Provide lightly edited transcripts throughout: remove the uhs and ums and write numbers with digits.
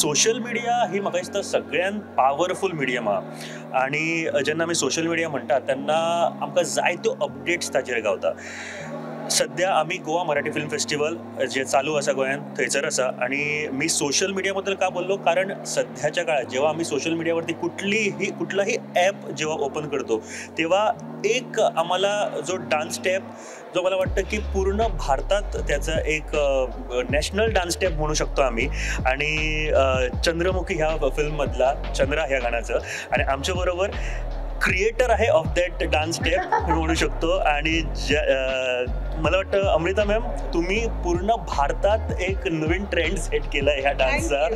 Social media ही म्हाका दिसता सगळ्यान पावरफूल मिडियम आहा आनी जेन्ना आमी सोशल मिडिया म्हणटात तेन्ना आमकां जायत्यो अपडेट्स ताचेर गावता. सद्या आमी गोवा मराठी फिल्म फेस्टिवल जे चालू आसा गोंयांत थंयसर आसा आनी मी सोशल मिडिया बद्दल का बोललो कारण सध्याच्या काळात जेव्हा आम्ही सोशल मीडियावरती कुठलाही ॲप जेव्हा ओपन करतो तेव्हा एक आम्हाला जो डान्स स्टेप जो मला वाटतं की पूर्ण भारतात त्याचा एक नॅशनल डान्स स्टेप म्हणू शकतो आम्ही आणि चंद्रमुखी ह्या फिल्ममधला चंद्रा ह्या गाण्याचं आणि आमच्याबरोबर क्रिएटर आहे ऑफ that dance step म्हणू शकतो. आणि मला वाटतं अमृता मॅम तुम्ही पूर्ण भारतात एक नवीन ट्रेंड सेट केला ह्या डान्सचा.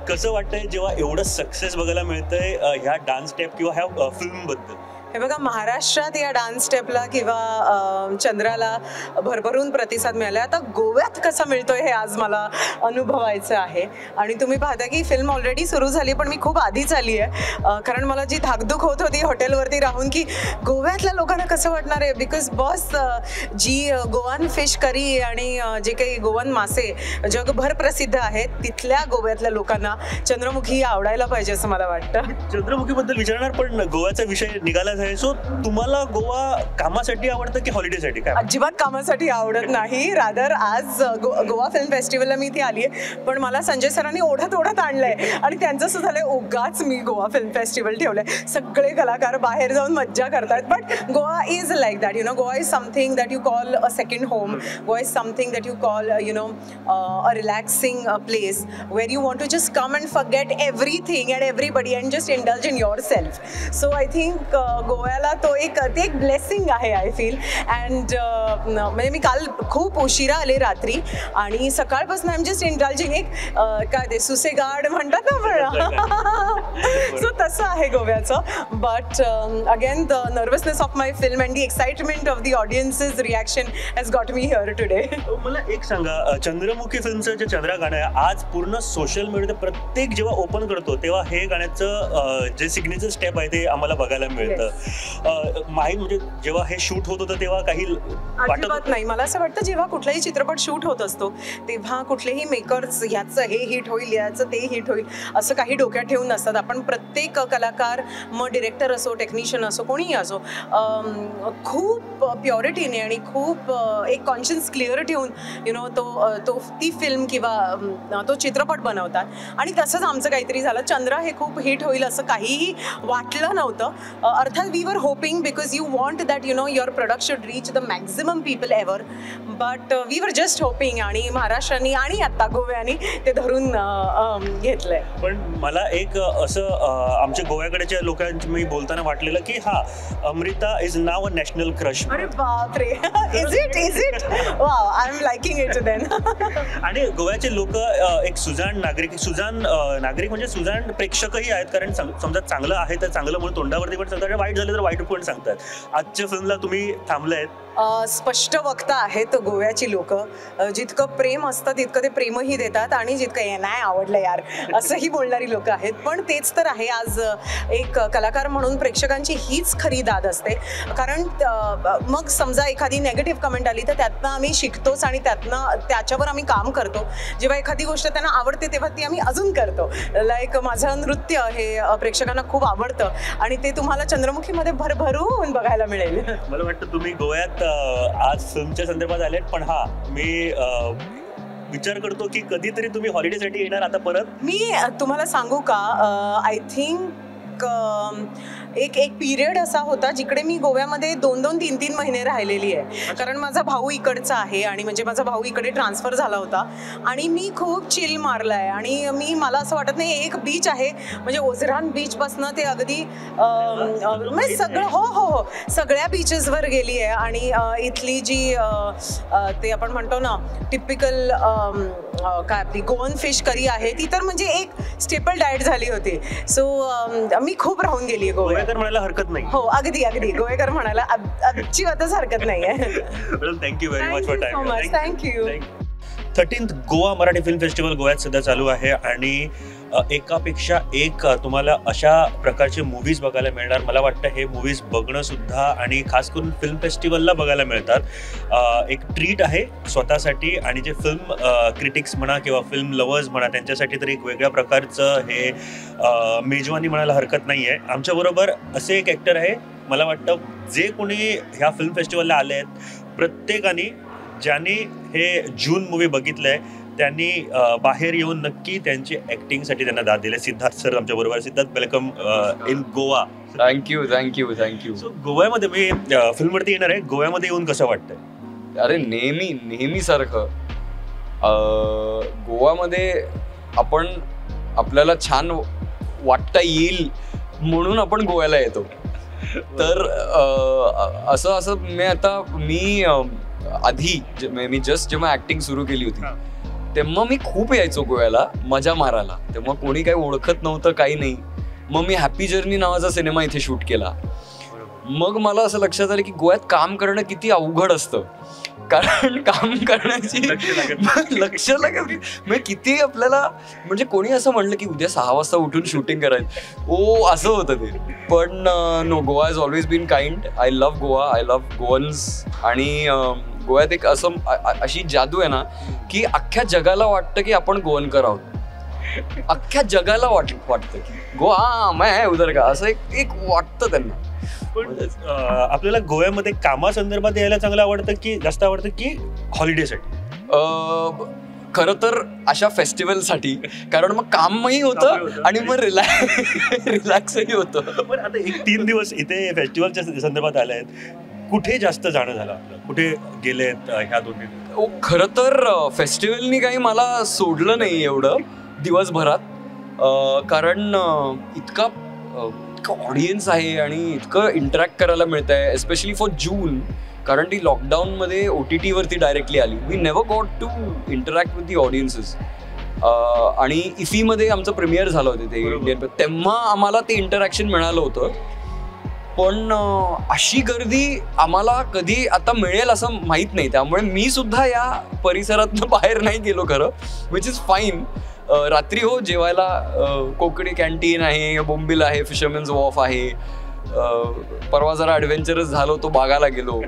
कसं वाटतंय जेव्हा एवढं सक्सेस बघायला मिळतंय ह्या डान्स स्टेप किंवा ह्या फिल्मबद्दल? हे बघा, महाराष्ट्रात या डान्स स्टेपला किंवा चंद्राला भरभरून प्रतिसाद मिळाला. आता गोव्यात कसा मिळतोय हे आज मला अनुभवायचं आहे. आणि तुम्ही पाहता की फिल्म ऑलरेडी सुरू झाली, पण मी खूप आधीच आली आहे, कारण मला जी धाकधूक होत होती हॉटेलवरती राहून की गोव्यातल्या लोकांना कसं वाटणार आहे, because boss ji Goan fish curry आणि जे काही गोवन मासे जगभर प्रसिद्ध आहेत, तिथल्या गोव्यातल्या लोकांना चंद्रमुखी आवडायला पाहिजे असं मला वाटतं. चंद्रमुखीबद्दल विचारणार, पण गोव्याचा विषय निघाला. सो तुम्हाला गोवा कामासाठी आवडतं की हॉलिडेसाठी? काय अजिबात कामासाठी आवडत नाही. रादर आज गोवा फिल्म फेस्टिवलला मी इथे आली आहे, पण मला संजय सरांनी ओढत ओढत आणलंय आणि त्यांचं असं झालंय उगाच मी गोवा फिल्म फेस्टिवल ठेवलंय, सगळे कलाकार बाहेर जाऊन मज्जा करतात. But Goa is like that, you know, Goa is something that you call a second home. Goa is something that you call you know a relaxing place where you want to just come and forget everything and everybody and just indulge in yourself. So I think गोव्याला तो एक ते एक blessing आहे, I feel. And म्हणजे मी काल खूप उशिरा आले रात्री आणि सकाळपासून I am just indulging, एक काय ते सुसेगार्ड म्हणतात ना पण, सो तसं आहे गोव्याचं. But again the nervousness of my film and the excitement of the audience's reaction has got me here today. मला एक सांगा, चंद्रमुखी फिल्मचं जे चंद्रा गाणं आहे आज पूर्ण सोशल मीडिया प्रत्येक जेव्हा ओपन करतो तेव्हा हे गाण्याचं जे सिग्नेचर स्टेप आहे ते आम्हाला बघायला मिळतं. माहीत म्हणजे जेव्हा हे शूट होत होतं तेव्हा काही अजिबात नाही. मला असं वाटतं जेव्हा कुठलाही चित्रपट शूट होत असतो तेव्हा कुठलेही मेकर्स ह्याचं हे हिट होईल याचं ते हिट होईल असं काही डोक्यात ठेवून नसतात. आपण प्रत्येक कलाकार, मग डिरेक्टर असो, टेक्निशियन असो, कोणीही असो, खूप प्युरिटीने आणि खूप एक कॉन्शियन्स क्लिअर ठेवून you know तो ती फिल्म किंवा तो चित्रपट बनवतात. आणि तसंच आमचं काहीतरी झालं. चंद्रा हे खूप हिट होईल असं काहीही वाटलं नव्हतं. अर्थात we were hoping because you want that you know your product should reach the maximum people ever, but we were just hoping. आणि महाराष्ट्राने आणि आत्ता गोव्याने ते धरून घेतलंय. पण मला एक असं आमच्या गोव्याकडेच्या लोकांची मी बोलताना वाटलेलं की हा Amrita is now a national crush. अरे बापरे, is it is it, wow, I am liking it then. आणि गोव्याचे लोक एक सुजाण नागरिक, सुजाण नागरिक म्हणजे सुजाण प्रेक्षकही आहेत, कारण समजा चांगलं आहे तर चांगलं म्हणून तोंडावरती पण सांगतात आणि वाईट झालं तर वाईट पण सांगतात. आजच्या फिल्मला तुम्ही थांबलायत. स्पष्ट वक्ता आहेत गोव्याची लोक. जितकं प्रेम असतं तितकं ते प्रेमही देतात आणि जितकं नाही आवडलं यार असंही बोलणारी लोक आहेत. पण तेच तर आहे, आज एक कलाकार म्हणून प्रेक्षकांची हीच खरी दाद असते. कारण मग समजा एखादी नेगेटिव्ह कमेंट आली तर त्यातनं आम्ही शिकतोच आणि त्यातनं त्याच्यावर आम्ही काम करतो. जेव्हा एखादी गोष्ट त्यांना आवडते तेव्हा ती आम्ही अजून करतो. लाईक माझं नृत्य हे प्रेक्षकांना खूप आवडतं आणि ते तुम्हाला चंद्रमुखीमध्ये भरभरून बघायला मिळेल. मला वाटतं तुम्ही गोव्यात आज फिल्मच्या संदर्भात आलेत, पण हा मी विचार करतो की कधीतरी तुम्ही हॉलिडेसाठी येणार आता परत. मी तुम्हाला सांगू का, I think एक एक पिरियड असा होता जिकडे मी गोव्यामध्ये 2-2, 3-3 महिने राहिलेली आहे. कारण माझा भाऊ इकडचा आहे आणि म्हणजे माझा भाऊ इकडे ट्रान्सफर झाला होता आणि मी खूप चिल मारला आहे. आणि मी मला असं वाटत नाही, एक बीच आहे म्हणजे ओझरान बीचपासनं ते अगदी म्हणजे सगळं, हो हो हो, सगळ्या बीचेसवर गेली आहे. आणि इथली जी ते आपण म्हणतो ना टिपिकल काय आपली गोवन फिश करी आहे ती तर म्हणजे एक स्टेपल डाएट झाली होती. सो मी खूप राहून गेली आहे गोव्यात. गोवेकर म्हणायला हरकत नाही. हो, अगदी अगदी गोवेकर म्हणायला अजिबातच हरकत नाही आहे. Thank you very much for time. Thank you. 13th Goa Marathi film festival गोव्यात सध्या चालू आहे आणि एकापेक्षा एक तुम्हाला अशा प्रकारचे मूवीज बघायला मिळणार. मला वाटतं हे मूवीज बघणं सुद्धा आणि खास करून फिल्म फेस्टिवलला बघायला मिळतात, एक ट्रीट आहे स्वतःसाठी. आणि जे फिल्म क्रिटिक्स म्हणा किंवा फिल्म लवर्स म्हणा त्यांच्यासाठी तर एक वेगळ्या प्रकारचं हे मेजवानी म्हणायला हरकत नाही आहे. आमच्याबरोबर असे एक ॲक्टर आहे, मला वाटतं जे कोणी ह्या फिल्म फेस्टिवलला आले आहेत प्रत्येकाने ज्यांनी हे जून मूवी बघितलं आहे त्यांनी बाहेर येऊन नक्की त्यांची ॲक्टिंगसाठी त्यांना दाद दिले. सिद्धार्थ सर आमच्याबरोबर. Siddharth, welcome in Goa. Thank you thank you thank you. So गोव्यामध्ये मी फिल्मवरती येणार आहे, गोव्यामध्ये येऊन कसं वाटतंय? अरे नेहमी नेहमीसारखं गोवामध्ये आपण आपल्याला छान वाटता येईल म्हणून आपण गोव्याला येतो. तर असं असं मी आता मी आधी मी जस्ट जेव्हा ॲक्टिंग सुरू केली होती तेव्हा मी खूप यायचो गोव्याला मजा मारायला. तेव्हा कोणी काही ओळखत नव्हतं, काही नाही. मग मी हॅपी जर्नी नावाचा सिनेमा इथे शूट केला. मग मला असं लक्षात आलं की गोव्यात काम करणं किती अवघड असतं, कारण काम करण्याची लक्ष लागत म्हणजे किती आपल्याला, म्हणजे कोणी असं म्हणलं की उद्या 6 वाजता उठून शूटिंग करायचं, ओ असं होतं ते. पण no, Goa is always been kind. I love Goa, I love Goans. आणि गोव्यात एक असं अशी जादू आहे ना की अख्ख्या जगाला वाटतं की आपण गोवनकर आहोत. अख्ख्या जगाला वाटतं की गोवा मैं उधर का, असं एक एक वाटतं त्यांना. पण आपल्याला गोव्यामध्ये कामासंदर्भात यायला चांगलं आवडतं की जास्त आवडतं की हॉलिडेसाठी? खरं तर अशा फेस्टिवलसाठी, कारण मग कामही होतं आणि मग रिलॅक्सही होतं. पण आता एक 3 दिवस इथे फेस्टिवलच्या संदर्भात आले आहेत, कुठे जास्त जाणं झालं आपलं, कुठे गेलेत ह्या 2 तीन? खरं तर फेस्टिवलनी काही मला सोडलं नाही एवढं दिवसभरात, कारण इतका इतकं ऑडियन्स आहे आणि इतकं इंटरॅक्ट करायला मिळतं आहे, एस्पेशली फॉर जून, कारण ती लॉकडाऊनमध्ये OTTवरती डायरेक्टली आली. We never got to interact with the audiences. आणि इफीमध्ये आमचं प्रीमियर झालं होतं ते इंडियन, तेव्हा आम्हाला ते इंटरॅक्शन मिळालं होतं. पण अशी गर्दी आम्हाला कधी आता मिळेल असं माहीत नाही, त्यामुळे मी सुद्धा या परिसरातनं बाहेर नाही गेलो खरं, which is fine. रात्री हो जेवायला कोकणी कॅन्टीन आहे, बोंबील आहे, फिशरमॅन्स वॉफ आहे. परवा जरा ॲडव्हेंचरस झालो तो बागाला गेलो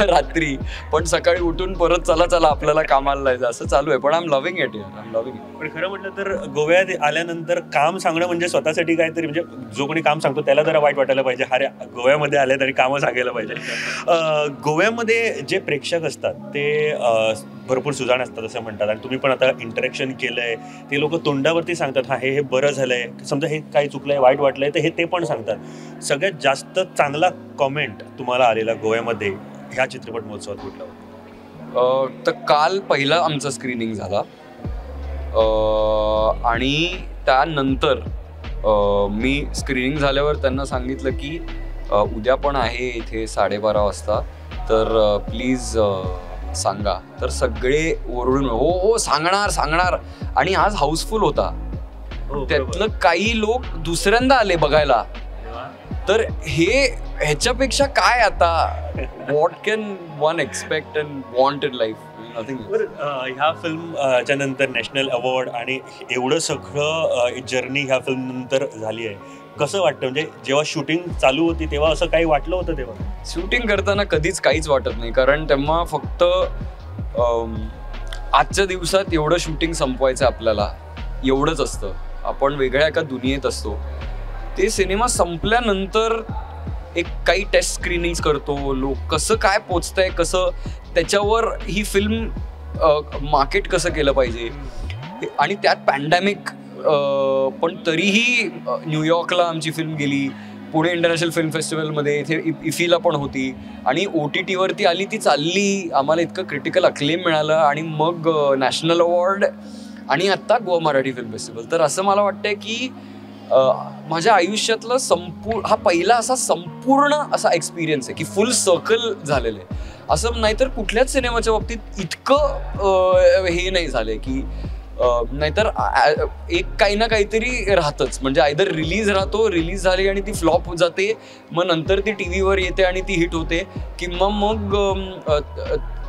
रात्री, पण सकाळी उठून परत चला चला आपल्याला कामाला जायचं असं चालू आहे. पण I am loving it यार, I am loving it. पण खरं म्हटलं तर गोव्यात आल्यानंतर काम सांगणं म्हणजे स्वतःसाठी काहीतरी, म्हणजे जो कोणी काम सांगतो त्याला जरा वाईट वाटायला पाहिजे, अरे गोव्यामध्ये आले तरी कामं सांगायला पाहिजे. गोव्यामध्ये जे प्रेक्षक असतात ते भरपूर सुजाण असतात असं म्हणतात, आणि तुम्ही पण आता इंटरॅक्शन केलं आहे, ते लोक तोंडावरती सांगतात हा हे हे बरं झालं आहे, समजा हे काही चुकलं आहे, वाईट वाटलं आहे, तर हे ते पण सांगतात. सगळ्यात जास्त चांगला कॉमेंट तुम्हाला आलेला गोव्यामध्ये ह्या चित्रपट महोत्सवात कुठला होता? तर काल पहिला आमचा स्क्रीनिंग झाला आणि त्यानंतर मी स्क्रीनिंग झाल्यावर त्यांना सांगितलं की उद्या पण आहे इथे 12:30 वाजता, तर प्लीज सांगा. तर सगळे ओरडून हो हो सांगणार सांगणार, आणि आज हाऊसफुल होता. त्यातलं काही लोक दुसऱ्यांदा आले बघायला. तर हे ह्याच्यापेक्षा काय आता, what can one expect and want in life, nothing. ह्या फिल्मच्या नंतर नॅशनल अवॉर्ड आणि एवढं सगळं जर्नी ह्या फिल्म नंतर झाली आहे, कसं वाटतं? म्हणजे जेव्हा शूटिंग चालू होती तेव्हा असं काही वाटलं होतं? तेव्हा शूटिंग करताना कधीच काहीच वाटत नाही, कारण तेव्हा फक्त आजच्या दिवसात एवढं शूटिंग संपवायचं आपल्याला एवढंच असतं, आपण वेगळ्या एका दुनियेत असतो. ते सिनेमा संपल्यानंतर एक काही टेस्ट स्क्रीनिंग्स करतो, लोक कसं काय पोचतंय, कसं त्याच्यावर ही फिल्म मार्केट कसं केलं पाहिजे, आणि त्यात पॅन्डेमिक, पण तरीही न्यूयॉर्कला आमची फिल्म गेली, पुणे इंटरनॅशनल फिल्म फेस्टिवलमध्ये इथे इफीला पण होती, आणि OTTवरती आली, ती चालली, आम्हाला इतकं क्रिटिकल अक्लेम मिळालं, आणि मग नॅशनल अवॉर्ड, आणि आत्ता गोवा मराठी फिल्म फेस्टिवल. तर असं मला वाटतंय की माझ्या आयुष्यातलं हा पहिला असा संपूर्ण असा एक्सपिरियन्स आहे की फुल सर्कल झालेलं आहे. असं नाहीतर कुठल्याच सिनेमाच्या बाबतीत इतकं हे नाही झालं की नाहीतर एक काही ना काहीतरी राहतंच, म्हणजे आयदर रिलीज राहतो, रिलीज झाली आणि ती फ्लॉप जाते, मग नंतर ती टी व्हीवर येते आणि ती हिट होते, किंवा मग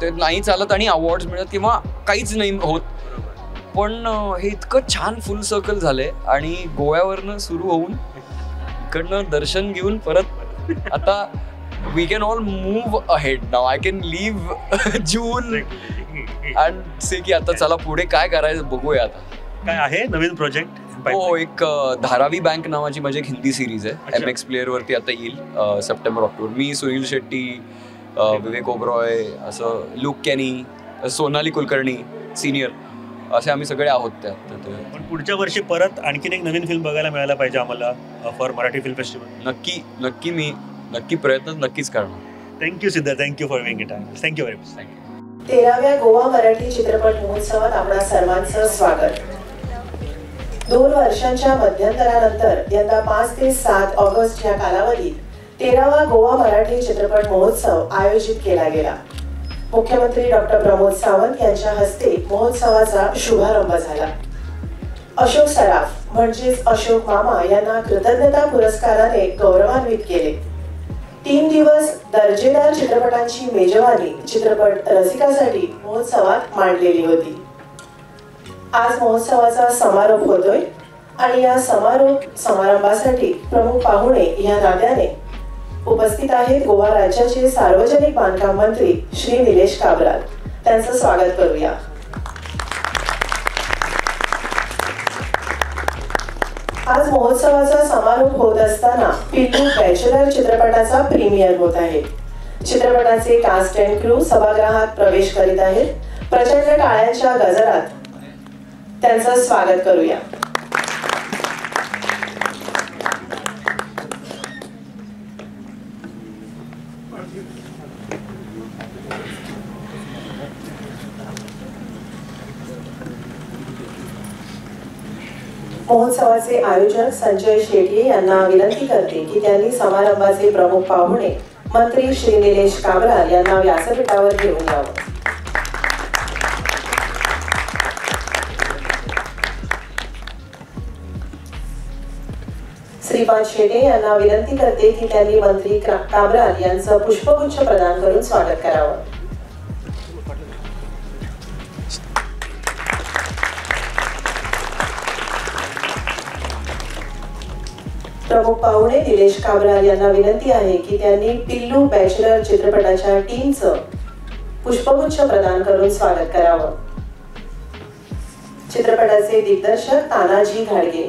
ते नाही चालत आणि अवॉर्ड्स मिळत किंवा काहीच नाही होत. पण हे इतकं छान फुल सर्कल झालंय आणि गोव्यावरनं सुरू होऊन इकडनं दर्शन घेऊन परत आता we can all move ahead now. I can leave June and say की आता चला पुढे काय करायचं बघूया आता. काय आहे नवीन प्रोजेक्ट? हो, एक धारावी बँक नावाची माझी एक हिंदी सिरीज आहे, MX प्लेअरवरती आता येईल सप्टेंबर ऑक्टोबर. मी, सुनील शेट्टी, विवेक ओबरॉय, असं look canny, Sonali Kulkarni senior, असे आम्ही सगळे आहोत त्यात. पण पुढच्या वर्षी परत आणखीन एक नवीन फिल्म बघायला मिळायला पाहिजे आम्हाला फॉर मराठी फिल्म फेस्टिवल. नक्की नक्की, मी नक्की प्रयत्न नक्कीच करणार. Thank you Siddharth, thank you for being it. Thank you very much. Thank you. 13व्या Goa Marathi चित्रपट महोत्सवात आपणा सर्वांचं स्वागत. 2 वर्षांच्या मध्यंतरानंतर यंदा 5 ते 7 ऑगस्ट या कालावधीत 13वा गोवा मराठी चित्रपट महोत्सव आयोजित केला गेला. मुख्यमंत्री डॉक्टर प्रमोद सावंत यांच्या हस्ते महोत्सवाचा शुभारंभ झाला. अशोक सराफ म्हणजेच अशोक मामा यांना कृतज्ञता पुरस्काराने गौरवान्वित केले. 3 दिवस दर्जेदार चित्रपटांची मेजवानी चित्रपट रसिकासाठी महोत्सवात मांडलेली होती. आज महोत्सवाचा समारोप होतोय आणि या समारोप समारंभासाठी प्रमुख पाहुणे या नात्याने उपस्थित आहेत गोवा राज्याचे सार्वजनिक बांधकाम मंत्री श्री निलेश काब्राल. त्यांचं स्वागत करूया. आज महोत्सवाचा समारोप होत असताना पिल्लू बॅचलर चित्रपटाचा प्रीमियर होत आहे. चित्रपटाचे कास्ट अँड क्रू सभागृहात प्रवेश करीत आहेत. प्रचंड टाळ्यांच्या गजरात त्यांचं स्वागत करूया. महोत्सवाचे आयोजक संजय शेट्ये यांना विनंती करते की त्यांनी समारंभाचे प्रमुख पाहुणे मंत्री श्री निलेश काब्राल यांना व्यासपीठावर घेऊन यावं. श्रीपाद शेट्ये यांना विनंती करते की त्यांनी मंत्री काब्राल यांचं पुष्पगुच्छ प्रदान करून स्वागत करावं. प्रमुख पाहुणे निलेश काब्राल यांना विनंती आहे की त्यांनी पिल्लू बॅचलर चित्रपटाच्या टीमचं पुष्पगुच्छ प्रदान करून स्वागत करावं. चित्रपटाचे दिग्दर्शक तानाजी घाडगे,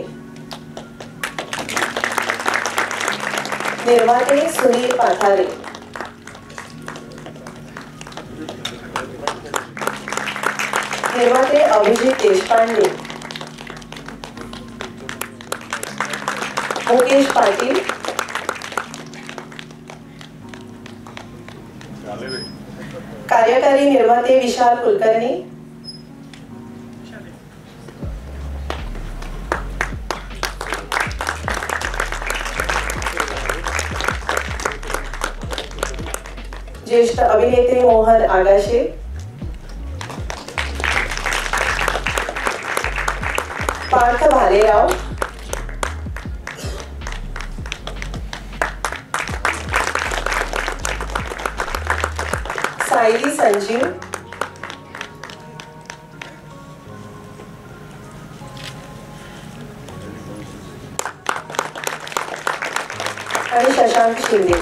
निर्माते सुनील पाथारे, निर्माते अभिजित देशपांडे, मुकेश पाटील, कार्यकारी निर्माते विशाल कुलकर्णी, ज्येष्ठ अभिनेते मोहन आगाशे, पार्थ भालेराव, सायली संजीव, आणि शशांक शिंदे.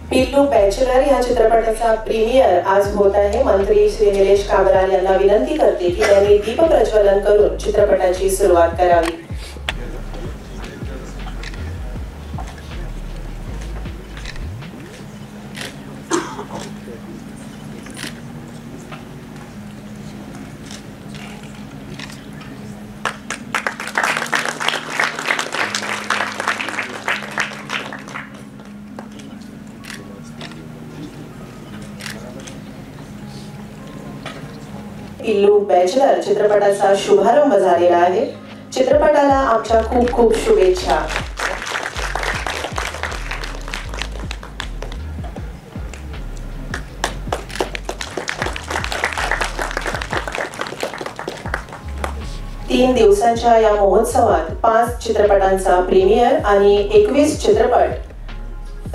पिल्लू बॅचलर या चित्रपटाचा प्रीमियर आज होत आहे. मंत्री श्री निलेश काब्राल यांना विनंती करते की त्यांनी दीप प्रज्वलन करून चित्रपटाची सुरुवात करावी. पिल्लू बॅचलर चित्रपटाचा शुभारंभ झालेला आहे. चित्रपटाला आमच्या खूप खूप शुभेच्छा. तीन दिवसांच्या या महोत्सवात 5 चित्रपटांचा प्रीमियर आणि 21 चित्रपट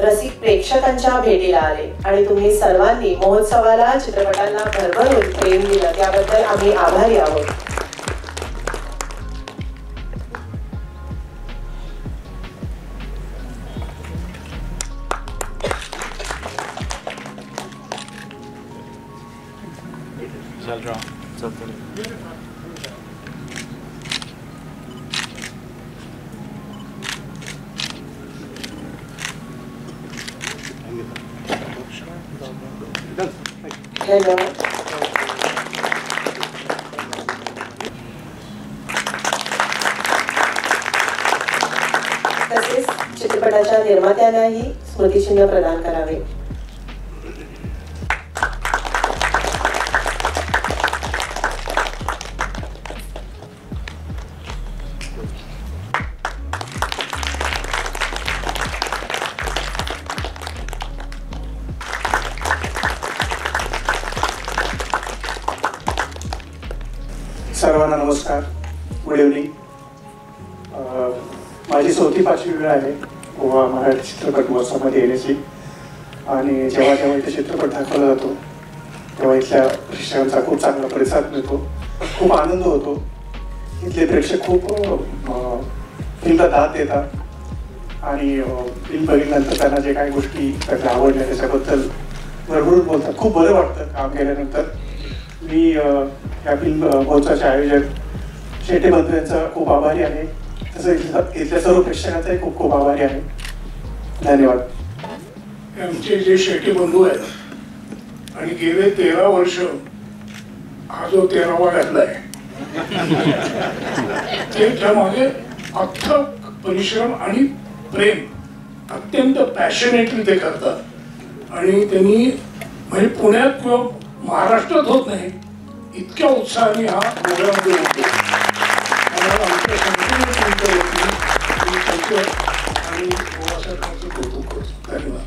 रसिक प्रेक्षकांच्या भेटीला आले आणि तुम्ही सर्वांनी महोत्सवाला चित्रपटांना भरभरून प्रेम दिलं, त्याबद्दल आम्ही आभारी आहोत. धन्यवाद. तसेच चित्रपटाच्या निर्मात्यांनाही स्मृतिचिन्ह प्रदान करावे. सर्वांना नमस्कार, गुड इव्हनिंग. माझी चौथी पाचवी वेळ आहे गोवा मराठी चित्रपट महोत्सवामध्ये येण्याची आणि जेव्हा जेव्हा इथे चित्रपट दाखवला जातो तेव्हा इथल्या प्रेक्षकांचा खूप चांगला प्रतिसाद मिळतो, खूप आनंद होतो. इथले प्रेक्षक खूप फिल्मला दाद देतात आणि फिल्म बघितल्यानंतर त्यांना जे काही गोष्टी त्यांना आवडल्या त्याच्याबद्दल भरभरून बोलतात. खूप बरं वाटतं काम केल्यानंतर. मी या फिल्म महोत्सवाचे आयोजक शेटे बंधू यांचा खूप आभारी आहे, तसंच इथल्या सर्व प्रेक्षकांचाही खूप खूप आभारी आहे. धन्यवाद. आमचे जे शेटे बंधू आहेत आणि गेले 13 वर्ष हा जो 13वा घातला आहे त्याच्या मागे अथक परिश्रम आणि प्रेम अत्यंत पॅशनेटली ते करतात आणि त्यांनी म्हणजे पुण्यात किंवा महाराष्ट्रात होत नाही इतक्या उत्साहाने हा गोव्यामध्ये होतो. त्यामुळे आमच्या संपूर्ण टीमच्या वतीने मी त्यांचं आणि गोवा सरकारचं कौतुक करतो. धन्यवाद.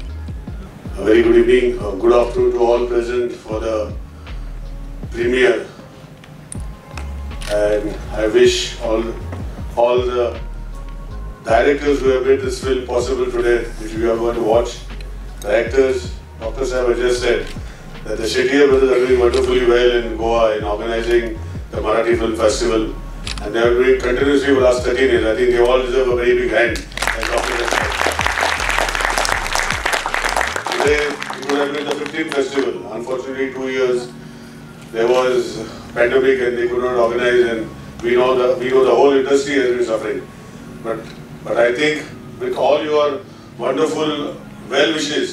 A very good evening, good afternoon to all present for the premiere, and I wish all the directors who have made this film possible today, which we are going to watch. The actors, Dr. Sahib has just said that the Shetty brothers are doing wonderfully well in Goa in organizing the Marathi Film Festival, and they are doing continuously for the last 13 years. I think they all deserve a very big hand. As Dr. has said. Today it would have been the 15th festival. Unfortunately, 2 years there was pandemic and they could not organize, and we know the whole industry has been suffering. But I think with all your wonderful well wishes,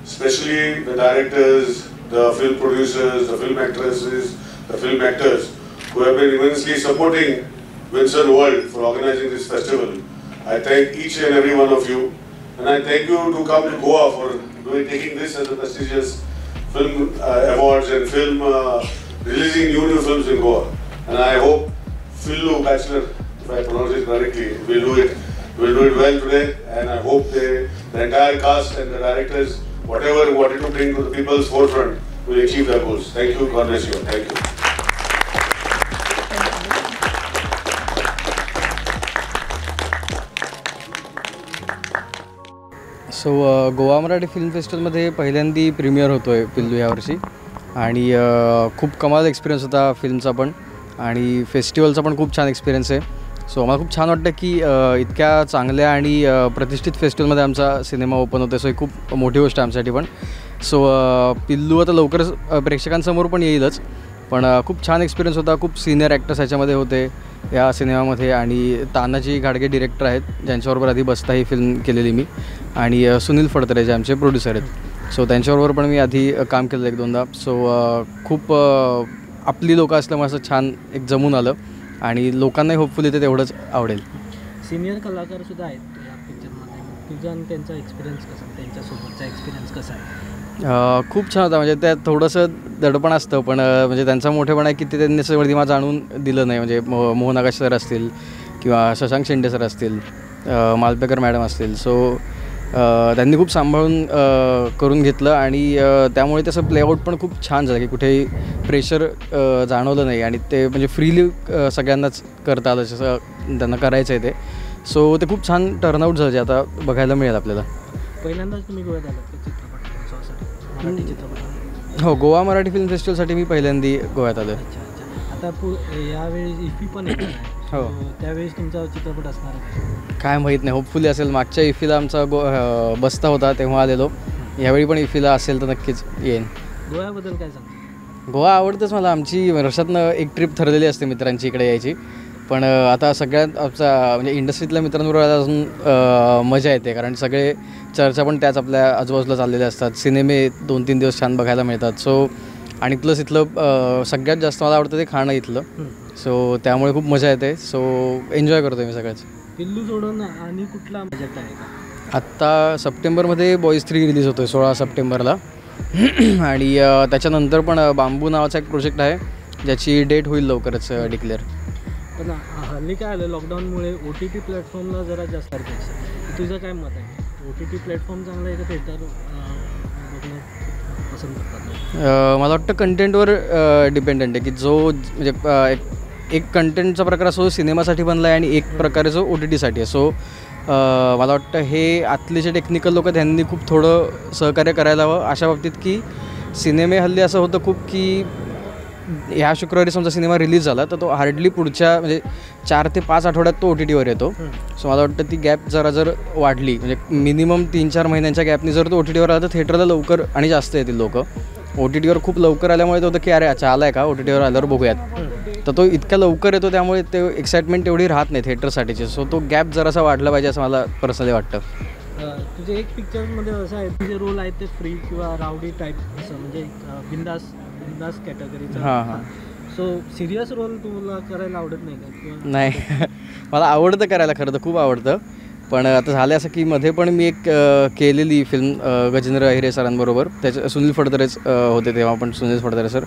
especially the directors, the film producers, the film actresses, the film actors who have been immensely supporting Vincent World for organizing this festival. I thank each and every one of you, and I thank you to come to Goa for taking this as a prestigious film awards and film releasing new films in Goa. And I hope Phillu Bachelor, if I pronounce it correctly, will do it well today. And I hope the entire cast and the directors, whatever wanted to bring to the people's forefront, will achieve their goals. Thank you. God bless you. Thank you. So Goa Marathi film फेस्टिवलमध्ये पहिल्यांदी premiere होतो आहे पिल्लू यावर्षी आणि खूप कमाल experience होता फिल्मचा पण आणि फेस्टिवलचा पण खूप छान एक्सपिरियन्स आहे. सो आम्हाला खूप छान वाटतं की इतक्या चांगल्या आणि प्रतिष्ठित फेस्टिवलमध्ये आमचा सिनेमा ओपन होतो. सो ही खूप मोठी गोष्ट आहे आमच्यासाठी पण. सो पिल्लू आता लवकरच प्रेक्षकांसमोर पण येईलच, पण खूप छान एक्सपिरियन्स होता. खूप सिनियर ॲक्टर्स ह्याच्यामध्ये होते या सिनेमामध्ये आणि तानाजी घाडगे डिरेक्टर आहेत ज्यांच्याबरोबर आधी बसता ही फिल्म केलेली मी, आणि सुनील फडतरे जे आमचे प्रोड्युसर आहेत, सो त्यांच्याबरोबर पण मी आधी काम केलं एक दोनदा. सो खूप आपली लोकं असल्यामुळे असं छान एक जमून आलं आणि लोकांनाही होपफुली ते तेवढंच आवडेल. सिनियर कलाकारसुद्धा आहेत या पिक्चरमध्ये, तुझा आणि त्यांचा एक्सपिरियन्स कसा, त्यांच्यासोबतचा एक्सपिरियन्स कसा आहे? खूप छान होता. म्हणजे त्यात थोडंसं दडपण असतं पण म्हणजे त्यांचा मोठेपणा आहे की ते त्यांनी असं वरती जाणून दिलं नाही. म्हणजे मोहन आगाशे सर असतील किंवा शशांक शेंडे सर असतील, मालपेकर मॅडम असतील, सो त्यांनी खूप सांभाळून करून घेतलं आणि त्यामुळे त्याचं प्लेआउट पण खूप छान झालं की कुठेही प्रेशर जाणवलं नाही आणि ते म्हणजे फ्रीली सगळ्यांनाच करता आलं जसं त्यांना करायचं आहे ते. सो ते खूप छान टर्नआउट झालं जे आता बघायला मिळेल आपल्याला. पहिल्यांदाच तुम्ही गोव्यात आलात का चित्रपट महोत्सवासाठी, मराठी चित्रपट? हो, गोवा मराठी फिल्म फेस्टिवलसाठी मी पहिल्यांदा गोव्यात आलो. अच्छा अच्छा. आता यावेळी इफी पण येणार आहे, हो, त्यावेळेस तुमचा चित्रपट असणार आहे काय माहीत नाही, होपफुली असेल. मागच्या इफीला आमचा बस्ता होता तेव्हा आलेलो, यावेळी पण इफीला असेल तर नक्कीच येईन. गोव्याबद्दल काय सांगता? गोवा आवडतंच मला. आमची वर्षातनं एक ट्रिप ठरलेली असते मित्रांची इकडे यायची, पण आता सगळ्यात आमचा म्हणजे इंडस्ट्रीतल्या मित्रांबरोबर अजून मजा येते, कारण सगळे चर्चा पण त्याच आपल्या आजूबाजूला चाललेल्या असतात, सिनेमे 2-3 दिवस छान बघायला मिळतात. सो आणि प्लस इथलं सगळ्यात जास्त मला आवडतं ते खाणं इथलं, सो त्यामुळे खूप मजा येते. सो एन्जॉय करतो मी सगळ्याच. पिल्लू सोडून आणि कुठला प्रोजेक्ट आहे का? आत्ता सप्टेंबरमध्ये बॉईज 3 रिलीज होतो आहे 16 सप्टेंबरला आणि त्याच्यानंतर पण बांबू नावाचा एक प्रोजेक्ट आहे ज्याची डेट होईल लवकरच डिक्लेअर. पण हल्ली काय आलं लॉकडाऊनमुळे OTT प्लॅटफॉर्मला जरा जास्त अपेक्षा, तुझं काय मत आहे? OTT platform चांगलं आहे का थिएटर बघणं पसंत करतात? मला वाटतं कंटेंटवर डिपेंडंट आहे की जो म्हणजे एक कंटेंटचा प्रकार असो सिनेमासाठी बनला आहे आणि एक प्रकारे जो OTTसाठी आहे. सो मला वाटतं हे आतले जे टेक्निकल लोक त्यांनी खूप थोडं सहकार्य करायला हवं अशा बाबतीत की सिनेमे हल्ली असं होतं खूप की ह्या शुक्रवारी समजा सिनेमा रिलीज झाला तर तो हार्डली पुढच्या म्हणजे 4 ते 5 आठवड्यात तो OTTवर येतो. सो मला वाटतं ती गॅप जरा जर वाढली म्हणजे मिनिमम 3-4 महिन्यांच्या गॅपनी जर तो OTTवर आला तर थिएटरला लवकर आणि जास्त येतील लोक. OTTवर खूप लवकर आल्यामुळे तो होतं की अरे अच्छा आला आहे का, OTTवर आल्यावर बघूयात, तर तो इतका लवकर येतो त्यामुळे ते एक्साइटमेंट तेवढी राहत नाही थिएटरसाठीची. सो तो गॅप जरासा वाढला पाहिजे असं मला पर्सनली वाटतं. तुझे एक पिक्चरमध्ये असं आहे तुझे रोल आहेत ते फ्री किंवा रावडी टाईप असं म्हणजे बिंदास बिंदास कॅटेगरीचा. हां हां. सो सिरियस रोल तुला करायला आवडत नाही का? नाही, मला आवडतं करायला, खरं तर खूप आवडतं. पण आता झालं असं की मध्ये पण मी एक केलेली फिल्म गजेंद्र अहिरे सरांबरोबर, त्याच्या सुनील फडतरेच होते तेव्हा पण, सुनील फडतरे सर.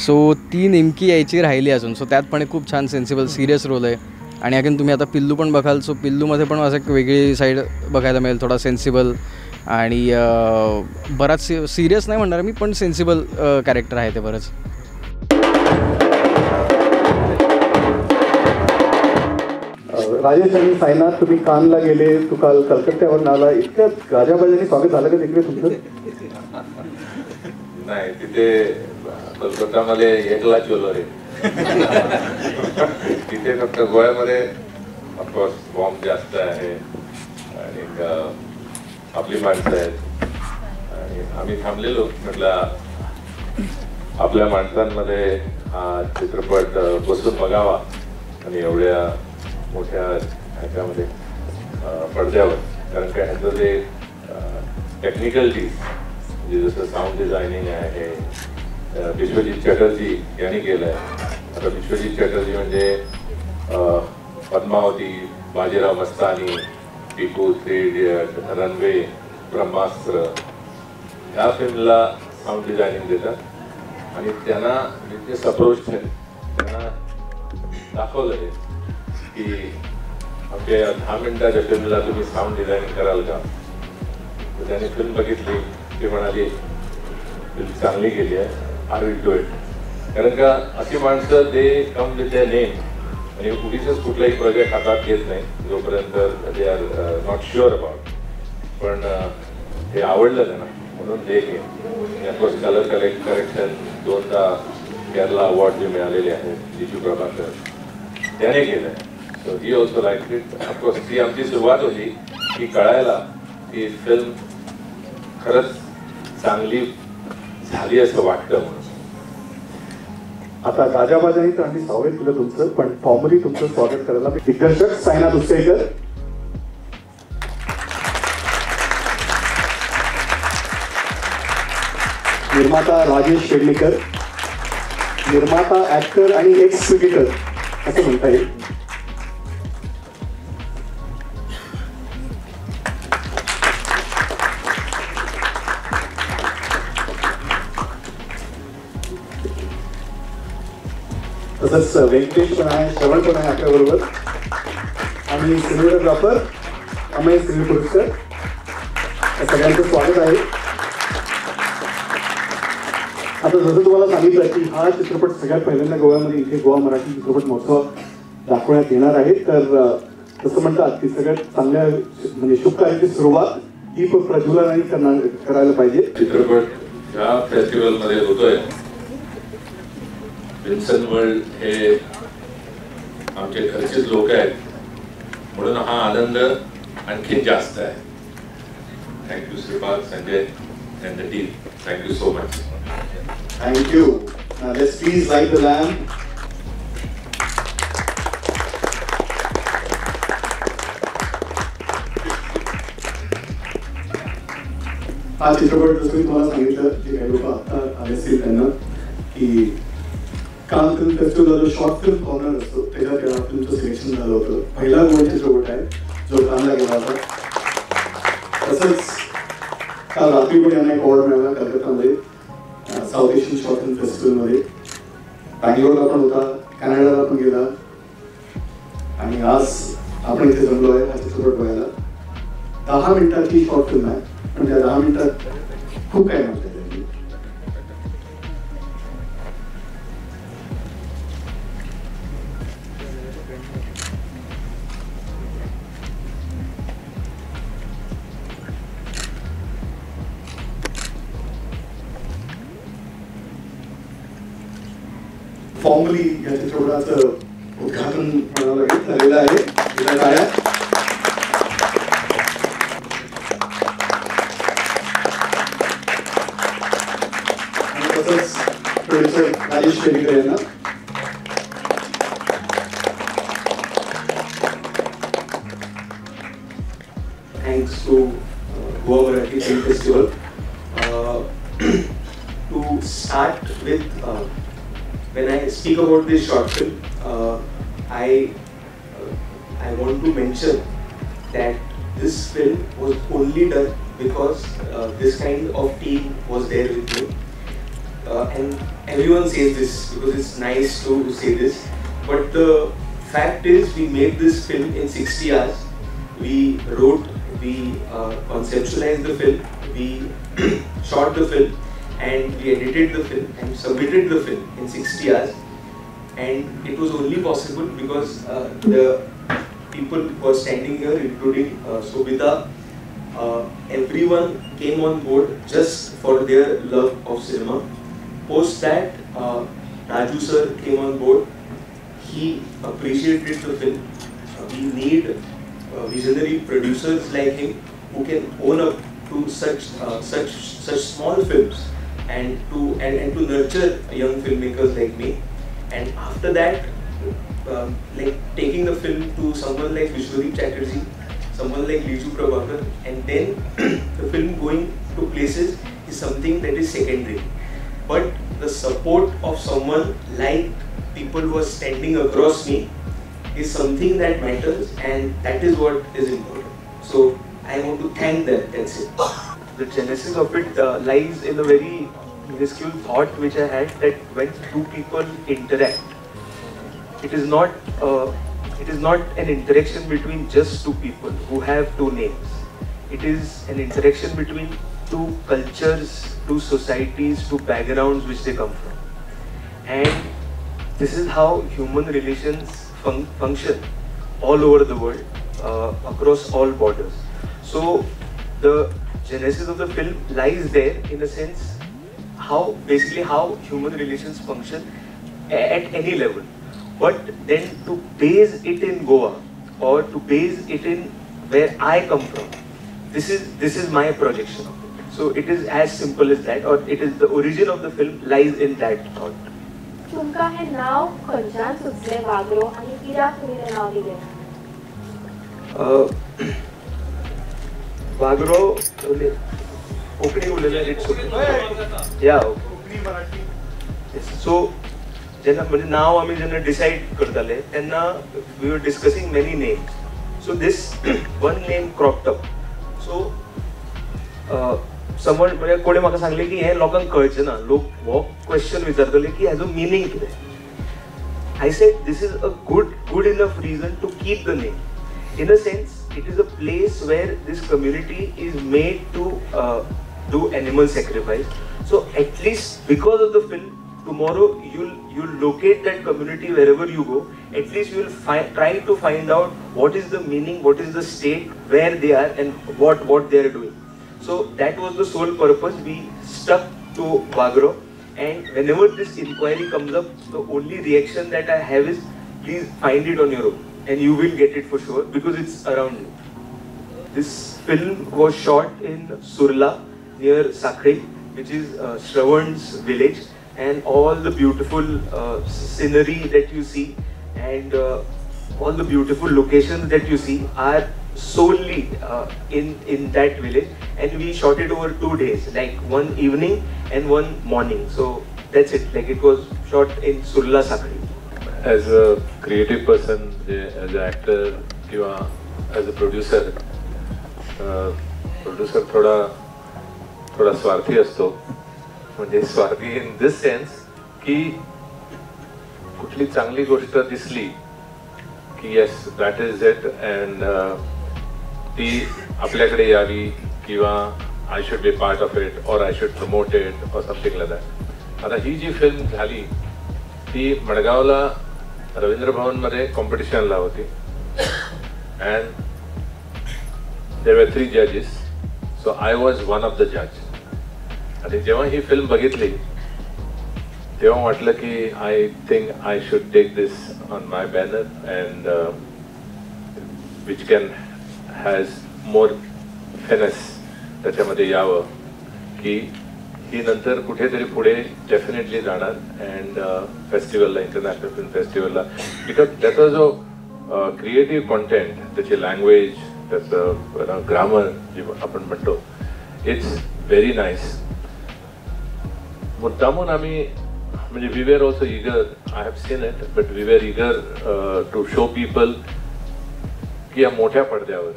सो ती नेमकी यायची राहिली अजून. सो त्यात पण एक खूप छान सेन्सिबल सिरियस रोल आहे. आणि अगेन तुम्ही आता पिल्लू पण बघाल, सो पिल्लूमध्ये पण असं एक वेगळी साईड बघायला मिळेल, थोडा सेन्सिबल आणि बराच सिरियस नाही म्हणणार मी, पण सेन्सिबल कॅरेक्टर आहे ते बरंच. राजेश आणि साईनाथ, तुम्ही कानला गेले, तू काल कलकत्त्यावरून आला, इतक्या गाजाबाजाने स्वागत झालं का तिकडे तुमचं? नाही, तिथे कलकत्तामध्ये एकला चोलो रे. तिथे फक्त गोव्यामध्ये ऑफकोर्स बॉम्ब जास्त आहे आणि आपली माणसं आहेत आणि आम्ही थांबलेलो, म्हटलं आपल्या माणसांमध्ये हा चित्रपट बसून बघावा आणि एवढ्या मोठ्या ह्याच्यामध्ये पडद्यावर, कारण का ह्याचं जे टेक्निकलिटीज म्हणजे जसं साऊंड डिझायनिंग आहे, विश्वजित चटर्जी यांनी केलं आहे. आता विश्वजित चटर्जी म्हणजे पद्मावती, बाजीराव मस्तानी, टिपू, 3 इडियट, रनवे, ब्रह्मास्त्र ह्या फिल्मला साऊंड डिझायनिंग देतात आणि त्यांना जे अप्रोच त्यांना दाखवलं आहे की आमच्या 10 मिनिटाच्या फिल्मला तुम्ही साऊंड डिझायनिंग कराल का, तर त्यांनी फिल्म बघितली, ती म्हणाली फिल्म चांगली गेली आहे, I will do it. कारण का अशी माणसं they come with the name आणि उगीचच कुठलाही प्रोजेक्ट हातात घेत नाही जोपर्यंत they are not sure about. पण हे आवडलं त्यांना म्हणून ते घे. ऑफकोर्स कलर करेक्शन 2दा केरला अवॉर्ड जे मिळालेले आहेत जिजू प्रभाकर त्याने केलं आहे. So he also like it. Of course ती आमची सुरुवात होती की कळायला की फिल्म खरंच चांगली झाली असं वाटतं म्हणून. आता गाजाबाजाही तर आम्ही स्वागत केलं तुमचं, पण फॉर्मली तुमचं स्वागत करायला दिग्दर्शक साईनाथ उस्तेकर, निर्माता राजेश शेडणेकर, निर्माता ऍक्टर आणि एक्स क्रिकेटर असं म्हणता येईल. तसंच व्यंकटेश पण आहे, श्रवण पण आहे आपल्याबरोबर आणि सिनेमॅटोग्राफर अमेय सिनेपुरस्कर, सगळ्यांचं स्वागत आहे. आता जसं तुम्हाला सांगितलं की हा चित्रपट सगळ्यात पहिल्यांदा गोव्यामध्ये इथे गोवा मराठी चित्रपट महोत्सव दाखवण्यात येणार आहे, तर तसं म्हणतात की सगळ्यात चांगल्या म्हणजे शुभ कार्याची सुरुवात दीप प्रज्वलनही करायला पाहिजे. चित्रपट ह्या फेस्टिवलमध्ये होतोय. विल्सन वर्ल्ड हे आमचे घरचेच लोक आहेत म्हणून हा आनंद आणखी जास्त आहे. Thank you Shripad, Sanjay and the team. Thank you so much. Thank you. Let's please light the lamp. हा चित्रपट जसं मी तुम्हाला सांगितलं, जे काही लोक आत्ता आले असतील त्यांना, की काल फिल्म फेस्टिवलला जो शॉर्ट फिल्म कॉर्नर असतो त्याच्यात या फिल्मचं सिलेक्शन झालं होतं. पहिला गोवा चित्रपट आहे जो कानला गेला होता. तसंच काल रात्री पण यांना एक अवॉर्ड मिळाला कलकत्तामध्ये साऊथ एशियन शॉर्ट फिल्म फेस्टिवलमध्ये. बँगलोरला पण होता, कॅनडाला पण गेला आणि आज आपण इथे जमलो आहे हा चित्रपट बघायला. 10 मिनिटाची शॉर्ट फिल्म आहे पण त्या 10 मिनिटात खूप काही म्हणतात त्यांनी. फॉर्मली या चित्रपटाचं उद्घाटन म्हणावं लागेल झालेलं आहे. टाळ्या. तसंच प्रोड्युसर राजेश पेडणेकर यांना. Thanks to Goa Marathi film festival. To start with, when I speak about this short film, I want to mention that this film was only done because this kind of team was there with me. And everyone says this because it's nice to say this, but the fact is we made this film in 60 hours. We wrote, we conceptualized the film, we shot the film, and we edited the film and submitted the film in 60 hours. And it was only possible because the people who are standing here, including Sobhita, everyone came on board just for their love of cinema. Post that, Raju sir came on board. He appreciated the film. We need visionary producers like him who can own up to such small films and to nurture young filmmakers like me. And after that, like taking the film to someone like Vishwadeep Chatterjee, someone like Liju Prabhakar, and then the film going to places is something that is secondary. But the support of someone like people who are standing across me is something that matters, and that is what is important. So I want to thank them, that's it. The genesis of it lies in a very minuscule thought which I had, that when two people interact, it is not an interaction between just two people who have two names. It is an interaction between two cultures, two societies, two backgrounds which they come from. And this is how human relations function all over the world, across all borders. So the genesis of the film lies there in a sense, how basically how human relations function at any level. But then to base it in Goa or to base it in where I come from, this is my projection of it. So it is as simple as that, or it is the origin of the film lies in that thought. तुमकां हें नाव खंयच्यान सुचलें वागरो आनी कित्याक तुमी तें नाव दिलें? वागरो कोंकणी उलयल्यार it's okay. या कोंकणी मराठी. सो जेन्ना म्हणजे नाव आमी जेन्ना डिसायड करताले तेन्ना we were discussing many names. So this one name cropped up. So someone म्हणजे कोणी म्हाका सांगलें की हें लोकांक कळचें ना, लोक हो क्वेश्चन विचारतले की हेजो मिनींग कितें. I said this is a good enough reason to keep the name. In a sense, it is a place where this community is made to do animal sacrifice. So at least because of the film, tomorrow you'll locate that community wherever you go. At least you'll try to find out what is the meaning, what is the state, where they are, and what they are doing. So that was the sole purpose. We stuck to Vagro, and whenever this inquiry comes up, the only reaction that I have is, please find it on your own and you will get it for sure, because it's around you. This film was shot in Surla near Sakhri, which is Shravan's village, and all the beautiful scenery that you see and all the beautiful locations that you see are solely in that village, and we shot it over 2 days, like one evening and one morning. So that's it, like it was shot in Surla Sakhri. As a creative person, as an actor किंवा as a producer, producer थोडा थोडा स्वार्थी असतो. म्हणजे स्वार्थी in this sense की कुठली चांगली गोष्ट दिसली की yes, that is it, and ती आपल्याकडे यावी किंवा I should be part of it or I should promote it or something like that. आता ही जी फिल्म झाली ती मडगावला रवींद्र भवनमध्ये कॉम्पिटिशनला होती, and there were 3 जजेस, so I was one of the जज. आणि जेव्हा ही फिल्म बघितली तेव्हा वाटलं की I think I should take this on my banner and which can has more finesse त्याच्यामध्ये यावं की ही नंतर कुठेतरी पुढे डेफिनेटली जाणार अँड फेस्टिवलला, इंटरनॅशनल फिल्म फेस्टिवलला, because त्याचा जो क्रिएटिव्ह कॉन्टेंट, त्याची लँग्वेज, त्याचं ग्रामर जे आपण म्हणतो, it's very nice. मुद्दामून आम्ही म्हणजे we were also eager, I have seen it, but we were eager to show people की या मोठ्या पडद्यावर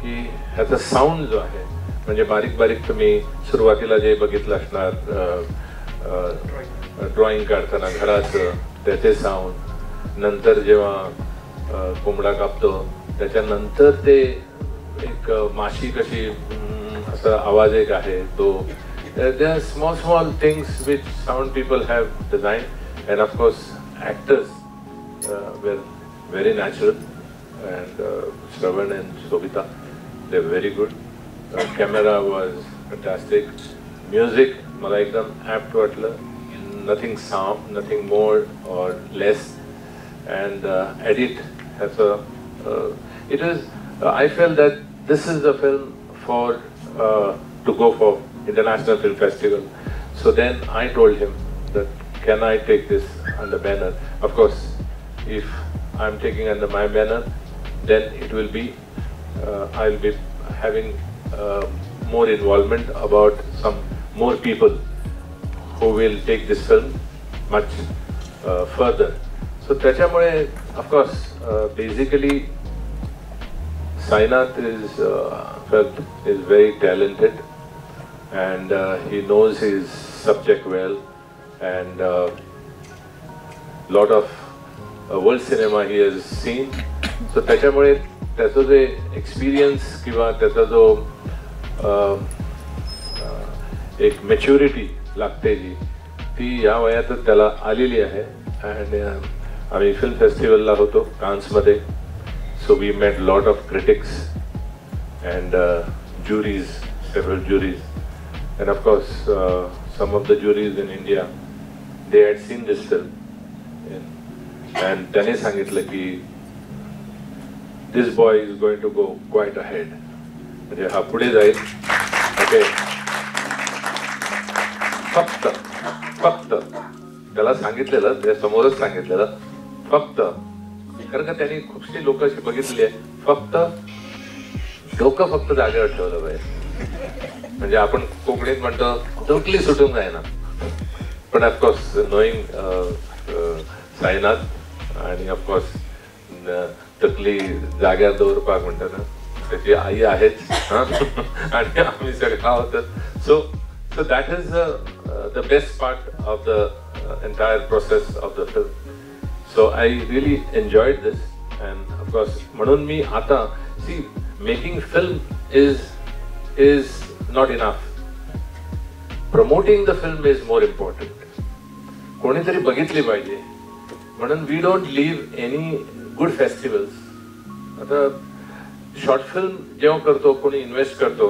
की ह्याचा साऊंड जो आहे, म्हणजे बारीक बारीक तुम्ही सुरुवातीला जे बघितलं असणार ड्रॉइंग काढताना घराचं त्याचे साऊंड, नंतर जेव्हा कोंबडा कापतो त्याच्यानंतर ते एक माशी कशी असा आवाज एक आहे तो, there are small small things which sound people have designed, and of course actors were very natural, and Shravan and Sobhita, they were very good. Camera was fantastic. Music मला एकदम apt वाटलं, nothing sound, nothing more or less, and edit ह्याचं it is, I felt that this is the film for to go for International Film Festival. So then I told him that can I take this under banner? Of course, if I'm taking under my banner, then it will be I'll be having more involvement about some more people who will take this film much further. So त्याच्यामुळे of course basically Sainath is felt is very talented, and he knows his subject well, and lot of world cinema he has seen. So त्याच्यामुळे त्याचं जे experience किंवा त्याचा जो एक maturity लागते जी, ती या वयातच त्याला आलेली आहे. अँड आम्ही फिल्म फेस्टिवलला होतो कान्समध्ये, so we met lot of critics and juries, several juries, and of course some of the juries in India, they had seen this film, and त्याने सांगितलं की this boy is going to go quite ahead, म्हणजे हा पुढे जाईल. Okay, फक्त फक्त त्याला सांगितलेलं, त्या समोरच सांगितलेलं फक्त, कारण का त्यांनी खूपशी लोक अशी बघितली आहे, फक्त डोकं फक्त जागेवर ठेवलं पाहिजे. म्हणजे आपण कोकणीत म्हणतो तकली सुटून जाईना, पण ऑफकोर्स नोईंग साईनाथ आणि ऑफकोर्स तकली जाग्यार दवरपाक म्हणटा ना, त्याची आई आहेच आणि आम्ही सगळे आहोत. So so that is the best part of the entire process of the film. So I really enjoyed this, and of course म्हणून मी आता see, making film is not enough, promoting the film is more important. कोणीतरी बघितली पाहिजे, म्हणून we don't leave any good festivals. आता short film जेव्हा करतो, कोणी इन्व्हेस्ट करतो,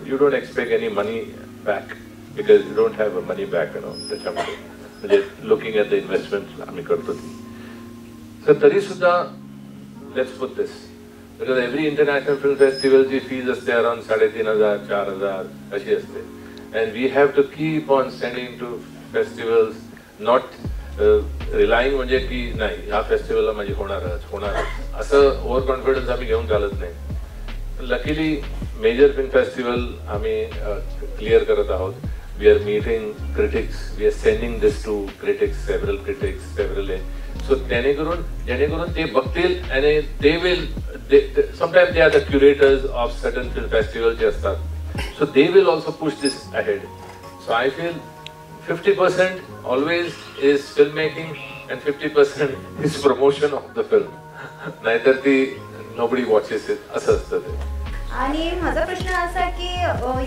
You don't expect any money back because you don't have a money back, त्याच्यामध्ये म्हणजे लुकिंग ॲट the investment आम्ही करतो ती. तर तरी सुद्धा let's put this because every international film फेस्टिवलची फीज असते अराउंड 3500 4000 अशी असते, and we have to keep on sending to festivals, not relying म्हणजे की नाही ह्या फेस्टिवलला माझी होणारच होणारच असं ओव्हर कॉन्फिडन्स आम्ही घेऊन चालत नाही. लकीली मेजर फिल्म फेस्टिवल आम्ही क्लिअर करत आहोत. We are meeting critics, we are sending this to critics, several critics, several, so जेणेकरून ते बघतील आणि they will sometime they are the curators of certain film festival जे असतात, so they will also push this ahead. So I feel 50% always is film making and 50% is promotion of the film, नाहीतर ती nobody watches it असं असतं ते. आनी म्हाजो प्रश्न आसा की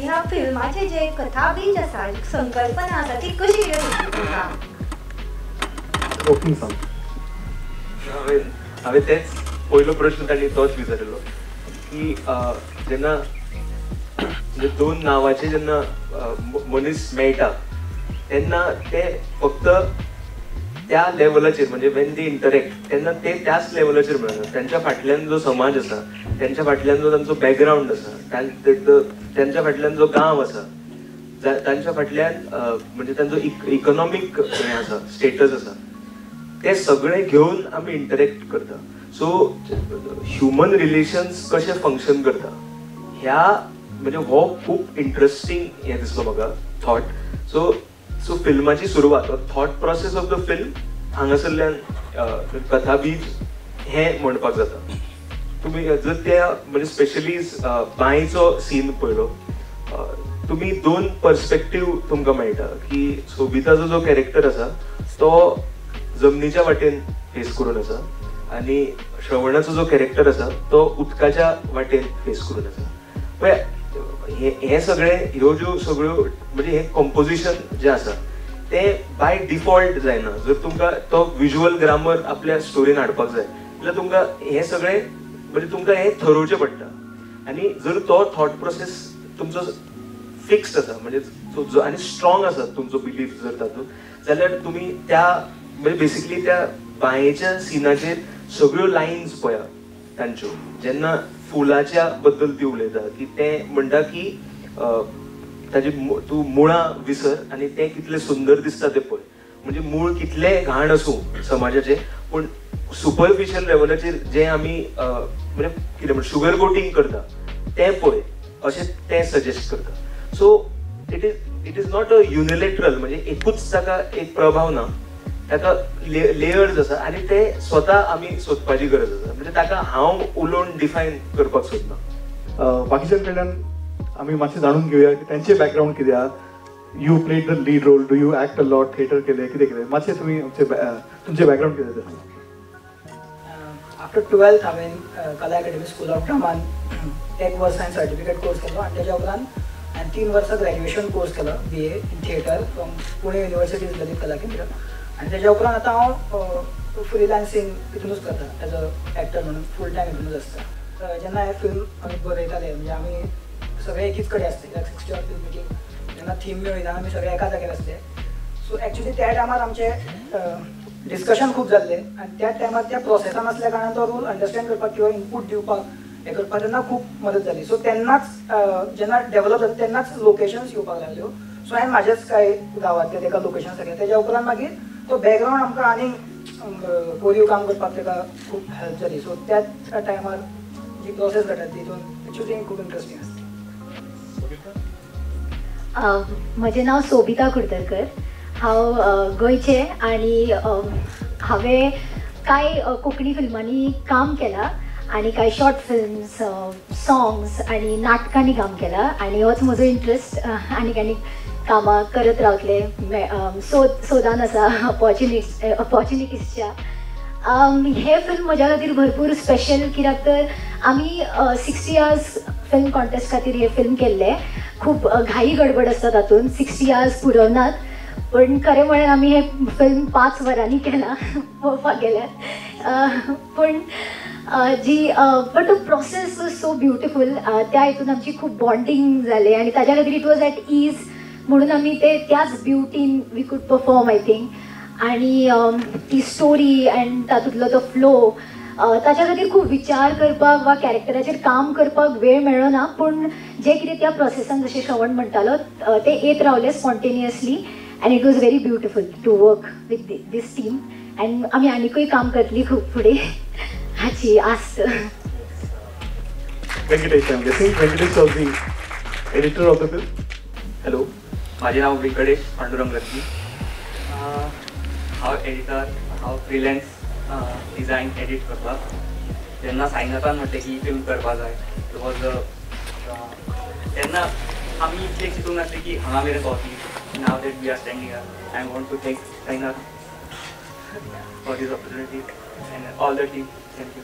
ह्या फिल्माचे जे कथाबीज आसा, संकल्पना आसा, ती कशी कितें? ओपनिंग सांग. हांवें तेच पयलो प्रश्न तांणी तोच विचारिल्लो की जेन्ना म्हणजे दोन नांवाचे जेन्ना मनीस मेळटा तेन्ना ते फक्त त्या लेवलाचेर म्हणजे when they interact तेन्ना ते त्याच लेवलाचेर मेळना. तेंच्या फाटल्यान जो समाज आसा, तेंच्या फाटल्यान जो तांचो बॅकग्रावंड आसा, तेंच्या फाटल्यान जो गांव आसा, तांच्या फाटल्यान म्हणजे तांचो इकॉनॉमीक हें आसा, स्टेटस आसा, ते सगळे घेवन आमी इंटरॅक्ट करता. सो ह्युमन रिलेशन्स कशे फंक्शन करता ह्या म्हणजे हो खूब इंट्रस्टींग हें दिसलो म्हाका थॉट. सो सो फिल्माची सुरवात, thought process of the film हांगासरल्यान कथाबीज हें म्हणपाक जाता. तुमी जर त्या म्हणजे स्पेशली बांयचो सीन पळयलो, तुमी दोन पर्सपेक्टीव तुमकां मेळटा की सोबिताचो जो कॅरेक्टर आसा तो जमनीच्या वाटेन फेस करून आसा आनी श्रवणाचो जो कॅरेक्टर आसा तो उदकाच्या वाटेन फेस करून आसा. पळय हे सगळे ह्यो ज्यो सगळ्यो म्हणजे हे कंपोजिशन जें आसा तें बाय डिफॉल्ट जायना. जर तुमकां तो विज्युअल ग्रामर आपल्या स्टोरीन हाडपाक जाय जाल्यार तुमकां हें सगळें म्हणजे तुमकां हें थरोवचें पडटा. आनी जर तो थॉट प्रोसेस तुमचो फिक्स्ड आसा म्हणजे आनी स्ट्रॉंग आसा तुमचो बिलीफ जर तातूंत जाल्यार तुमी त्या म्हणजे बेसिकली त्या बांयेच्या सिनाचेर सगळ्यो लायन्स पळया तांच्यो. जेन्ना फुलाच्या बद्दल ती उलयता की तें म्हणटा की ताजी तूं मुळां विसर आनी तें कितलें सुंदर दिसता तें पळय. म्हणजे मूळ कितलें घाण आसूं समाजाचें पूण सुपरफिशियल लेवलाचेर जें आमी म्हणजे कितें म्हण शुगर कोटींग करता तें पळय अशें तें सजेस्ट करता. So it is not a unilateral म्हणजे एकूच ताका एक प्रभाव ना, ताका लेयर्स आसा आनी ते स्वता आमी सोदपाची गरज आसा. म्हणजे ताका हांव उलोवन डिफायन करपाक सोदना. बाकीच्या कडल्यान आमी मातशें जाणून घेवया की तेंचें बॅकग्रावंड कितें आहा. You played the lead role, do you act a lot, theatre केलें, कितें केलें, मातशें तुमी तुमचें बॅकग्रावंड कितें तें सांगा. आफ्टर 12th हांवें कला अकॅडमी स्कूल ऑफ ड्रामान एक वर्स हांवें सर्टिफिकेट कोर्स केलो आनी तेज्या उपरांत हांवें 3 वर्सां ग्रॅज्युएशन कोर्स केलो BA in theatre from Pune university Lalit Kala Kendra. आनी तेज्या उपरांत आतां हांव फ्रिलांसींग हितुनूच करता एज अ एक्टर म्हणून फूल टायम हितुनूच आसता. जेन्ना हें फिल्म आमी बरयताले म्हणजे आमी सगळे एकीच कडेन आसले कित्याक 60 our film making जेन्ना थीम मेळ्ळी तेन्ना आमी सगळे एका जाग्यार आसले. सो एक्चुली त्या टायमार आमचें डिस्कशन खूब जाल्लें आनी त्या टायमार त्या प्रोसेसान आसल्या कारणान तो रोल अंडरस्टँड करपाक किंवा इनपूट दिवपाक हें करपाक तेन्ना खूब मदत जाली. सो तेन्नाच जेन्ना डेवलप जाता तेन्नाच लोकेशन्स येवपाक लागल्यो. सो हांवें म्हाज्याच कांय गांवांतले तेका लोकेशन सगळें तेज्या उपरांत मागीर तो बॅकग्रावंड आमकां आनीक कोरीव काम करपाक तेका खूब हेल्प जाली. सो त्याच टायमार जी प्रोसेस घडटा तितून शूटिंग खूब इंट्रस्टींग आसता. म्हजें नांव सोबिता कुर्तरकर, हांव गोंयचें आनी हांवें कांय कोंकणी फिल्मांनी काम केलां आनी कांय शॉर्ट फिल्म्स, सॉंग्स आनी नाटकांनी काम केलां आनी होच म्हजो इंट्रस्ट. आनीक आनीक कामां करत रावतलें, सोदान आसा ऑपॉर्च्युनिटीजच्या. हें फिल्म म्हज्या खातीर भरपूर स्पेशल कित्याक तर आमी 60 आवर्स फिल्म कॉन्टेस्ट खातीर हें फिल्म केल्लें. खूब घाई गडबड आसता तातूंत, 60 आवर्स पुरोवनात, पण खरें म्हळ्यार आमी हें फिल्म 5 वरांनी केलां पळोवपाक गेल्यार. पूण जी but the process was so beautiful. त्या हितून आमची खूब बॉन्डींग जालें आनी ताज्या खातीर it was at is म्हणून आमी ते त्याच butene we could perform I think. आनी ती स्टोरी अँड तातूंतलो तो फ्लो ताच्या खातीर खूब विचार करपाक वा कॅरेक्टराचेर काम करपाक वेळ मेळ्ळो ना, पूण जें कितें त्या प्रोसेसान जशें श्रवण म्हणटालो तें येत रावलें spontaneously and it was very beautiful to work with this team and आमी आनिकूय काम करतली खूब फुडें हाची आस्त. Venkatesh, I'm guessing Venkatesh was the editor of the film. Hello, माझे नाव व्यंकटेश पांडुरंग लक्ष्मी. हांव एडिटर, हांव फ्रिलॅन्स डिझायन एडिट करता. जेन्ना साईनाथान म्हटलें की फिल्म करपा जाय, it was तेन्ना आमी इतलें चिंतूंक नासलें की हांगा मेरेन पावतली. Now that we are standing up, I want to thank Sainath for this opportunity and all the team. Thank you.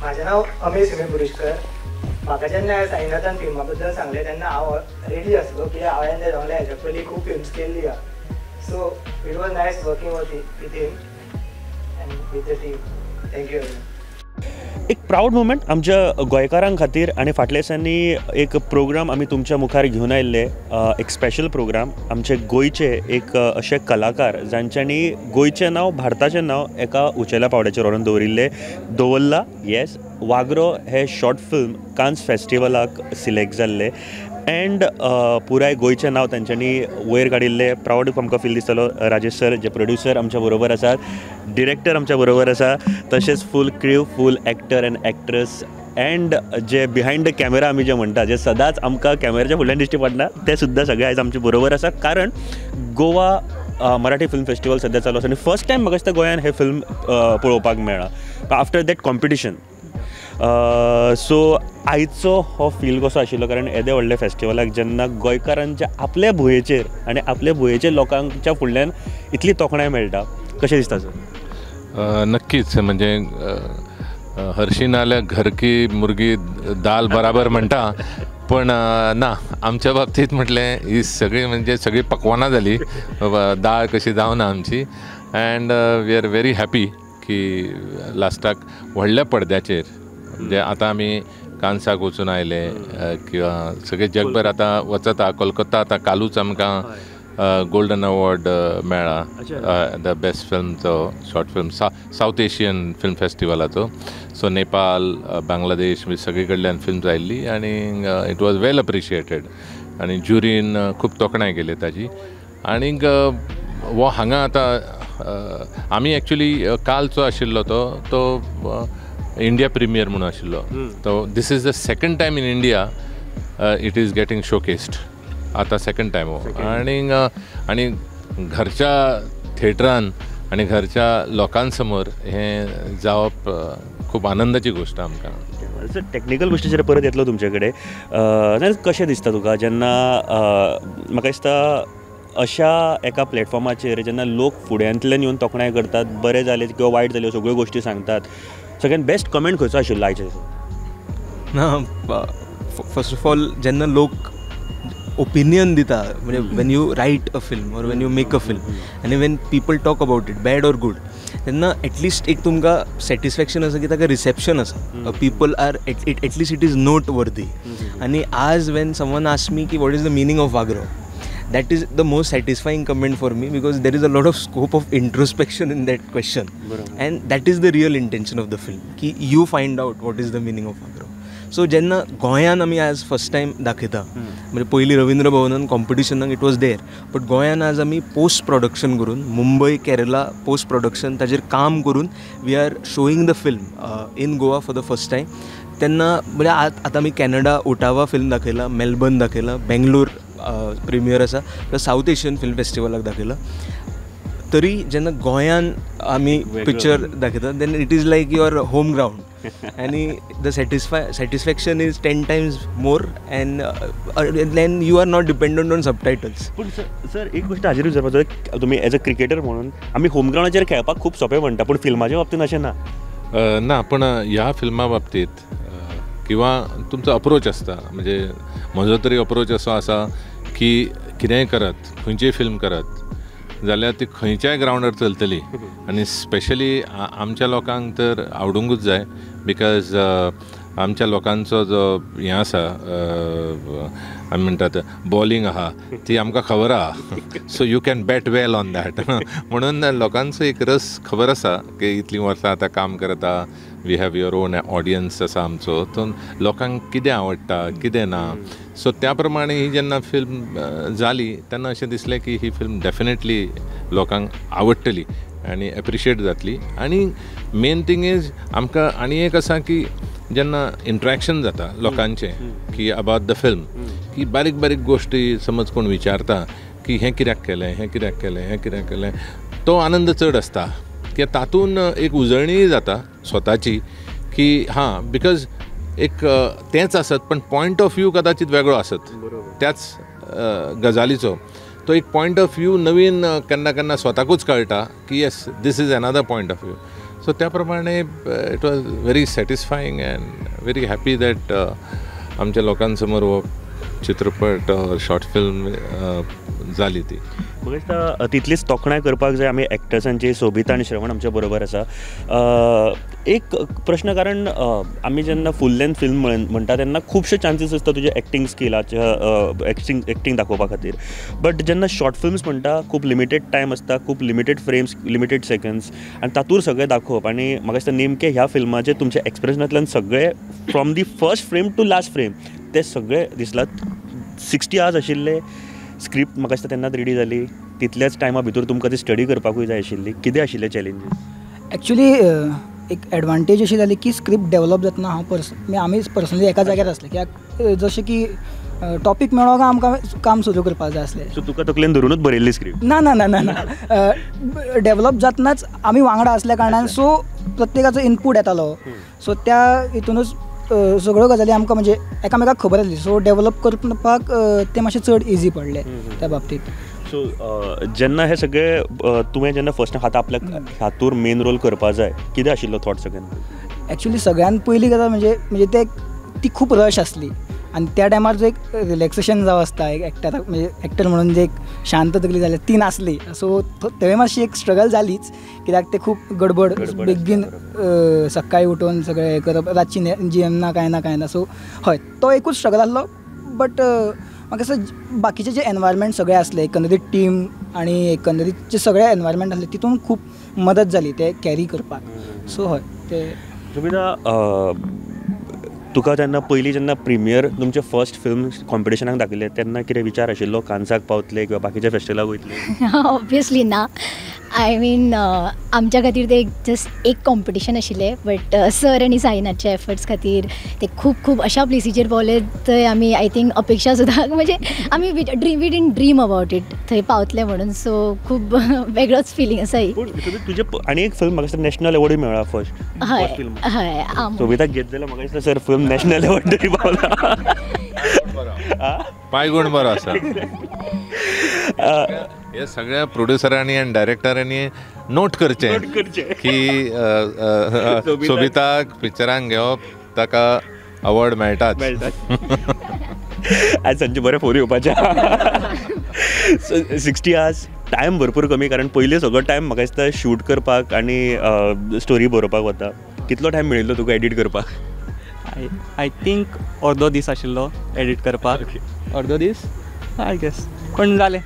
म्हाजें नांव अमेश सुमेपुरुषकर. म्हाका जेन्ना साईनाथान फिल्मा बद्दल सांगलें तेन्ना हांव रेडी आसलो की हांवें तें सांगलें हेच्या पयलीं खूब फिल्म्स केल्ली आहा. So it was nice working with him and with the team. Thank you. एक प्रावड मुमेंट आमच्या गोंयकारां खातीर आनी फाटल्या दिसांनी एक प्रोग्राम आमी तुमच्या मुखार घेवन आयिल्ले, एक स्पेशल प्रोग्राम. आमचे गोंयचे एक अशे कलाकार जांच्यांनी गोंयचें नांव, भारताचें नांव एका उंचेल्या पावड्याचेर व्हरून दवरलां. येस, वागरो हे शॉर्ट फिल्म कान्स फेस्टिवलाक सिलेक्ट जाल्ले एंड पुराय गोंयचें नांव तांच्यांनी वयर काडिल्लें. प्रावड आमकां फील दिसतलो. राजेश सर जे प्रोड्युसर आमच्या बरोबर आसात, डिरेक्टर आमच्या बरोबर आसा, तशेंच full crew, full actor and actress and J behind the camera आमी जे म्हणटा, जे सदांच आमकां कॅमेराच्या फुडल्यान दिश्टी पडना, ते सुद्दां सगळे आयज आमचे बरोबर आसा. कारण गोवा मराठी फिल्म फेस्टिवल सद्या चालू आसा आनी फर्स्ट टायम म्हाका दिसता गोंयान हें फिल्म पळोवपाक मेळ्ळां आफ्टर that competition. सो आयचो हो फील कसो आशिल्लो, कारण येदे व्हडल्या फेस्टिवलाक जेन्ना गोंयकारांच्या आपल्या भुंयेचेर आनी आपल्या भुंयेचेर लोकांच्या फुडल्यान इतली तोखणाय मेळटा, कशें दिसता सर? नक्कीच, म्हणजे हरशी नाल्यार घर की मुर्गी दाल बराबर म्हणटा, पण ना आमच्या बाबतीत म्हटलें ही सगळी म्हणजे सगळी पकवानां जाली, दाळ कशी जावना आमची. And we are very happy की लास्टाक व्हडल्या पडद्याचेर, म्हणजे आतां आमी कान्साक वचून आयले किंवा सगळे जगभर आतां वचत आहा. कोलकाता आतां कालूच आमकां गोल्डन अवॉर्ड मेळ्ळा the best फिल्मचो, short film South Asian film फेस्टिवलाचो. सो नेपाल, बांगलादेश सगळे कडल्यान फिल्म्स आयिल्ली आनी it was well appreciated आनी ज्युरीन खूब तोखणाय केली ताजी. आनीक हो हांगा आतां आमी एक्चुली कालचो आशिल्लो तो इंडिया प्रिमियर म्हणून आशिल्लो. तो this is the second time in India it is getting showcased. आतां सेकंड टायम हो. आनी आनी घरच्या थिएटरान आनी घरच्या लोकांसमोर हें जावप खूब आनंदाची गोश्ट आमकां. सर, टॅक्निकल गोश्टीचेर परत येतलो तुमचे कडेन. कशें दिसता तुका जेन्ना म्हाका दिसता अशा एका प्लॅटफॉर्माचेर जेन्ना लोक फुड्यांतल्यान येवन तोखणाय करतात, बरें जालें किंवा वायट जालें सगळ्यो गोश्टी सांगतात, सगळ्यात बेस्ट कमेंट खंयचो आशिल्लो आयचे? ना, फर्स्ट ऑफ ऑल जेन्ना लोक ओपिनियन दिता, म्हणजे when you write a film or when you make a film आनी when people talk about it bad or good, तेन्ना एटलिस्ट एक तुमकां सॅटिस्फॅक्शन आसा की ताका रिसेप्शन आसा, people are at least it is noteworthy. आनी आज when someone ask me की what is the meaning of Vagro, that is the most satisfying comment for me because there is a lot of scope of introspection in that question. And that is the real intention of the film, ki you find out what is the meaning of Vagro. So जेन्ना गोंयान आमी आज first time दाखयता, म्हणजे पयलीं Ravindra भवनान कॉम्पिटिशनाक it was there, but गोंयान आज आमी पोस्ट प्रोडक्शन करून मुंबय, केरला पोस्ट प्रोडक्शन ताजेर काम करून we are showing the film in Goa for the first time. तेन्ना म्हणजे आतां आमी कॅनडा, ओटावा फिल्म दाखयला, मेलबर्न दाखयला, बेंगलोर प्रिमियर आसा, प्लस सावथ एशियन फिल्म फेस्टिवलाक दाखयला. तरी जेन्ना गोंयान आमी पिक्चर दाखयता then it is like your home ground आनी the satisfaction is 10 times more and then you are not dependent on subtitles. पूण सर एक गोश्ट हाजेर विचारपाचो, तुमी एज अ क्रिकेटर म्हणून आमी होम ग्रावंडाचेर खेळपाक खूब सोंपें म्हणटा, पूण फिल्माच्या बाबतींत अशें ना. ना, पण ह्या फिल्मा बाबतीत किंवा तुमचो अप्रोच आसता, म्हणजे म्हजो तरी अप्रोच असो आसा की कितेंय करात, खंयचीय फिल्म करात, जाल्यार ती खंयच्याय ग्रावंडार चलतली आनी स्पेशली आमच्या लोकांक तर आवडूंकूच जाय because आमच्या लोकांचो जो हें आसा आमी म्हणटात बॉलिंग आहा ती आमकां खबर आहा so you can bat well on that म्हणून लोकांचो एक रस खबर आसा की इतलीं वर्सां आतां काम करता we have your own audience आसा आमचो तो लोकांक कितें आवडटा कितें ना सो त्या प्रमाणे ही जेन्ना फिल्म जाली तेन्ना अशें दिसलें की ही फिल्म डेफिनेटली लोकांक आवडटली आनी एप्रिशिएट जातली आनी मेन थींग is आमकां आनी एक आसा की जेन्ना इंट्रॅक्शन जाता लोकांचें की अबावट the film की बारीक बारीक गोश्टी समज कोण विचारता की हें कित्याक केलें हें कित्याक केलें हें कित्याक केलें तो आनंद चड आसता की तातूंत एक उजळणीय जाता स्वताची की हां because एक तेंच आसत पण पॉयंट ऑफ व्यू कदाचित वेगळो आसत त्याच गजालीचो तो एक पॉयंट ऑफ व्यू नवीन केन्ना केन्ना स्वताकूच कळटा की yes this is another point of view. So त्या प्रमाणे it was very satisfying and very happy that आमच्या लोकांसमोर हो चित्रपट शॉर्ट फिल्म जाली ती. म्हाका दिसता तितलीच तोखणाय करपाक जाय आमी एक्टर्सांची. सोबिता आनी श्रवण आमच्या बरोबर आसा. एक प्रश्न, कारण आमी जेन्ना फूल लेंथ फिल्म म्हणटा तेन्ना खुबशे चान्सीस आसता तुजे एक्टींग स्किलाचे एक्टींग दाखोवपा खातीर, बट जेन्ना शॉर्ट फिल्म्स म्हणटा खूब लिमिटेड टायम आसता, खूब लिमिटेड फ्रेम्स, लिमिटेड सेकंड्स आनी तातूंत सगळें दाखोवप आनी म्हाका दिसता नेमकें ह्या फिल्माचें तुमच्या एक्सप्रेशनांतल्यान सगळें from the first frame to last frame तें सगळें दिसलां. 60 आवर्स आशिल्ले स्क्रिप्ट म्हाका दिसता तेन्नाच रेडी जाली, तितल्याच टायमा भितर तुमकां ती स्टडी करपाकूय जाय आशिल्ली. कितें आशिल्ले चॅलेंजीस? एक्चुली एक एडवांटेज अशी जाली की स्क्रिप्ट डेवलप जातना हांव आमी पर्सनली एका जाग्यार आसले कित्याक जशें की टॉपीक मेळ्ळो काय आमकां काम सुरू करपाक जाय आसलें. सो तुका तकलेन धरुनूच बरयल्ली स्क्रिप्ट? ना ना ना ना ना, डेवलप जातनाच आमी वांगडा आसल्या कारणान सो प्रत्येकाचो इनपूट येतालो सो त्या हितूनच सगळ्यो गजाली आमकां म्हणजे एकामेकाक खबर आसली सो डेवलप करपाक तें मातशें चड इजी पडलें त्या बाबतींत. सो जेन्ना हे सगळे तुवें जेन्ना फर्स्ट टायम आतां आपल्याक हातूर मेन रोल करपा जाय, कितें आशिल्लो थॉट सगळ्यान? एक्चुली सगळ्यान पयली गजाल म्हणजे म्हणजे ते ती खूब रश आसली आनी त्या टायमार जो एक रिलॅक्सेशन जावं आसता एक एक्टराक म्हणजे एक्टर म्हणून जे एक शांत तकली जाल्या ती नासली सो थंय मातशी एक स्ट्रगल जालीच कित्याक ते खूब गडबड बेगीन सकाळी उठून सगळें हें करप, रातची जियम ना कांय ना कांय ना सो हय तो एकूच स्ट्रगल आसलो. बट म्हाका दिसता बाकीचे जे एनवायरमेंट सगळे आसले एकंदरीत टीम आनी एकंदरीत जे सगळे एनवायरमेंट आसले तितून खूब मदत जाली ते कॅरी करपाक. सो हय ते. सुबिधा, तुका जेन्ना पयलीं जेन्ना प्रिमियर तुमचें फर्स्ट फिल्म कॉम्पिटिशनाक दाखयलें तेन्ना कितें विचार आशिल्लो कान्साक पावतले किंवा बाकीच्या फेस्टिवलाक वयतले? ऑब्वियसली ना. I mean आमच्या खातीर ते जस्ट एक कॉम्पिटिशन आशिल्लें, बट सर आनी साईनाथच्या एफर्ट्स खातीर ते खूब खूब अशा प्लेसीचेर पावले थंय आमी I think अपेक्षा सुद्दां म्हणजे आमी dream we didn't dream about it थंय पावतले म्हणून. सो खूब वेगळोच फिलींग आसा ही. पूण तुजें आनी एक फिल्म म्हाका दिसता नॅशनल एवॉर्डूय मेळ्ळा फर्स्ट. हय हय, सोबिताक घेत जाल्यार म्हाका दिसता सर फिल्म नॅशनल एवॉर्ड तरी पावला. पांयगुण बरो आसा. हे सगळ्या प्रोड्युसरांनी आनी डायरेक्टरांनी नोट करचें की सोबिताक पिक्चरांक घेवप ताका अवॉर्ड मेळटाच. आज सांजचे बरें फोन येवपाचें. 60 आवर्स टायम भरपूर कमी, कारण पयलीं सगळो टायम म्हाका दिसता शूट करपाक आनी स्टोरी बरोवपाक वता. कितलो टायम मेळिल्लो तुका एडीट करपाक? I think अर्दो दीस आशिल्लो एडीट करपाक. अर्दो दीस I guess, पण जालें.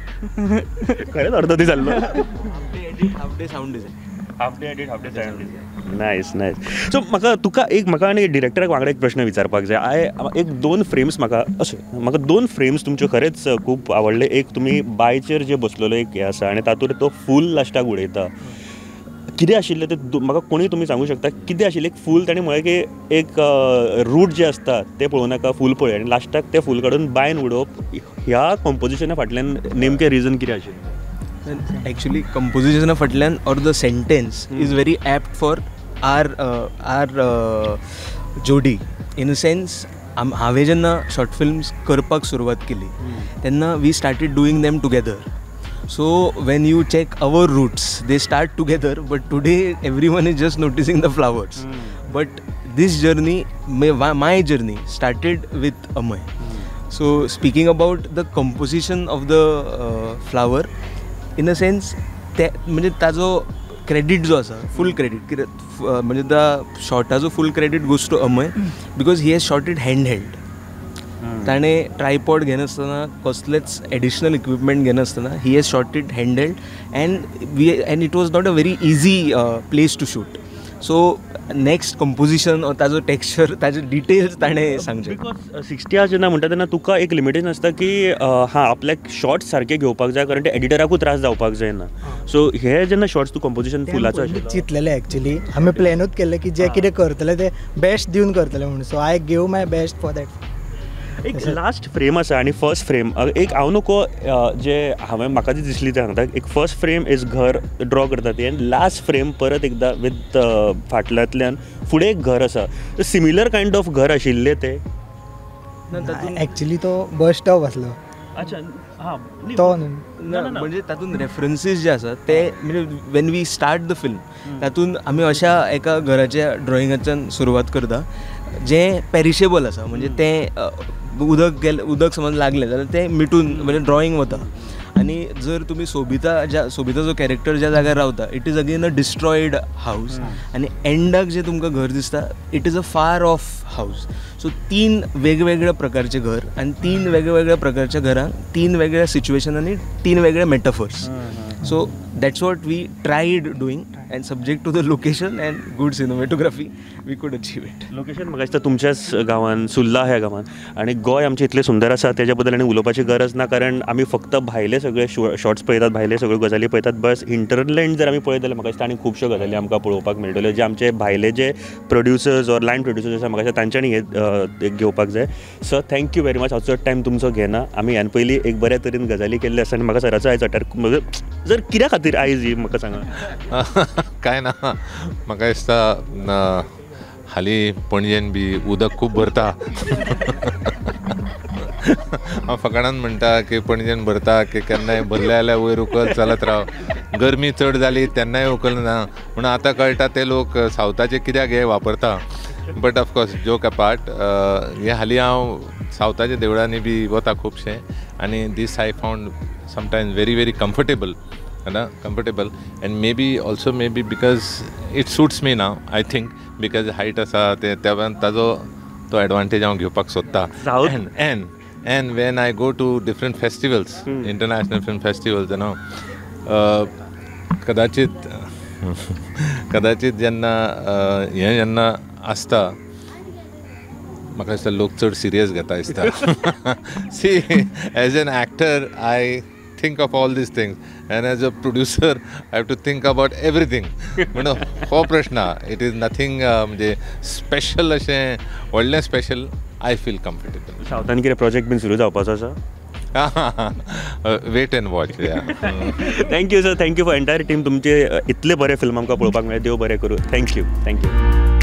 खरेंच अर्दो दीस जाल्लो. Half day sound design, half day edit, half day sound design. Nice nice. So म्हाका तुका एक म्हाका आनी डिरेक्टराक वांगडा एक प्रश्न विचारपाक जाय. I एक दोन फ्रेम्स म्हाका अशें म्हाका दोन फ्रेम्स तुमच्यो खरेंच खूब आवडले. एक तुमी बायचेर जे बसलेलो एक हें आसा आनी तातूंत तो फूल लास्टाक उडयता. कितें आशिल्लें तें म्हाका कोणूय तुमी सांगू शकता कितें आशिल्लें? एक फूल ताणें म्हळें की एक रूट जें आसता तें पळोवं नाका, फूल पळय, आनी लास्टाक तें फूल काडून बायन उडोवप. ह्या कंपोजिशना फाटल्यान नेमकें रिजन कितें आशिल्लें? एक्चुअली कंपोजिशना फाटल्यान or the sentence is very apt for our जोडी इन अ सेन्स. हांवें जेन्ना शॉर्ट फिल्म्स करपाक सुरवात केली तेन्ना we started doing them together. So when you check our roots, they start together, but today everyone is just noticing the flowers. But this journey, my journey started with Amay. So speaking about the composition of the flower, in a sense ते म्हणजे ताजो credit जो आसा फूल credit कित्याक म्हणजे the शॉटाचो full credit goes to Amay because he has shot it hand held. ताणें tripod घेनासतना कसलेच एडिशनल इक्विपमेंट घेनासतना he has shot it hand held and it was not a very easy place to shoot. So next composition ताजो texture ताजे details ताणें सांगचे. Because 60 hours जेन्ना म्हणटा तेन्ना तुका एक लिमिटेशन आसता की हां आपल्याक शॉर्ट्स सारके घेवपाक जाय कारण ते एडिटराकूय त्रास जावपाक जायना. सो हे जेन्ना शॉर्ट्स तूं कंपोजिशन फुलाचो आशिल्लो चिंतलेलें एक्चुअली आमी प्लॅनूच केल्लें की जें कितें करतले तें बेस्ट दिवन करतले म्हणून. So I give my best for that. एक लास्ट फ्रेम आसा आनी फर्स्ट फ्रेम एक हांव नको जे हांवें म्हाका जी दिसली तें सांगता. एक फर्स्ट फ्रेम is घर ड्रॉ करता ती आनी लास्ट फ्रेम परत एकदां विथ फाटल्यांतल्यान फुडें एक घर आसा. सिमिलर कायंड ऑफ घर आशिल्लें तें. एक्चुअली तो बस स्टॉप आसलो. अच्छा हां तो म्हणजे तातूंत रेफरन्सीस जे आसात ते म्हणजे when we start the film तातूंत आमी अशा एका घराच्या ड्रॉइंगाच्यान सुरवात करता जें पेरिशेबल आसा. म्हणजे तें उदक गेलें उदक समज लागलें जाल्यार तें मिटून म्हणजे ड्रॉइंग वता. आनी जर तुमी सोबिता ज्या सोबिता जो कॅरेक्टर ज्या जाग्यार रावता it is again a destroyed house. आनी एंडाक जें तुमकां घर दिसता it is a far off house. So तीन वेगवेगळ्या प्रकारचे घर आनी तीन वेगवेगळ्या प्रकारच्या घरांक तीन वेगळ्या सिच्युएशनांनी तीन वेगळे metaphors. So that's what we tried doing and subject to the location and good cinematography we could achieve it. Location म्हाका दिसता तुमच्याच गांवान सुर्ला ह्या गांवान आनी गोंय आमचें इतलें सुंदर आसा तेज्या बद्दल आनी उलोवपाची गरज ना कारण आमी फक्त भायले सगळे शॉर्ट्स पळयतात भायले सगळ्यो गजाली पळयतात. बस इंटरलँड जर आमी पळयत जाल्यार म्हाका दिसता आनी खुबश्यो गजाली आमकां पळोवपाक मेळटल्यो जे आमचे भायले जे प्रोड्युसर्स ऑर लायन प्रोड्युसर्स आसा म्हाका दिसता तांच्यांनी हे घेवपाक जाय. Sir thank you very much. हांव चड टायम तुमचो घेना. आमी ह्यान पयलीं एक बऱ्या तरेन गजाली केल्ल्यो आसा आनी म्हाका सराचो आयज अटॅक जर कित्या खातीर आयज ही म्हाका सांगा. काय ना म्हाका दिसता हालीं पणजेन बी उदक खूब भरता. हांव फकाणान म्हणटा की पणजेन भरता की केन्नाय भरलें जाल्यार वयर उखल चलत राव, गरमी चड जाली तेन्नाय उखलना म्हणून आतां कळटा ते लोक सावथाचे कित्याक हे वापरता. But of course joke apart हे हालीं हांव सावथाच्या देवळांनी बी वता खुबशें आनी this I found sometimes very very comfortable ना comfortable and maybe also maybe because it suits me now I think because height आसा ते त्या ताजो तो एडवांटेज हांव घेवपाक सोदता. And and when I go to different festivals international film festivals न्हू कदाचित कदाचित जेन्ना हें जेन्ना आसता म्हाका दिसता लोक चड सिरियस घेता दिसता. See as an actor I think of all these things and as a producer I have to think about everything. म्हणून हो प्रश्न it is nothing म्हणजे स्पेशल अशें व्हडलें स्पेशल. I feel comfortable. सावथान कितें प्रोजेक्ट बीन सुरू जावपाचो आसा? Wait and watch. Thank you sir, thank you for entire team. तुमचे इतले बरे फिल्म आमकां पळोवपाक मेळ्ळे. देव बरें करूं. Thank you, thank you.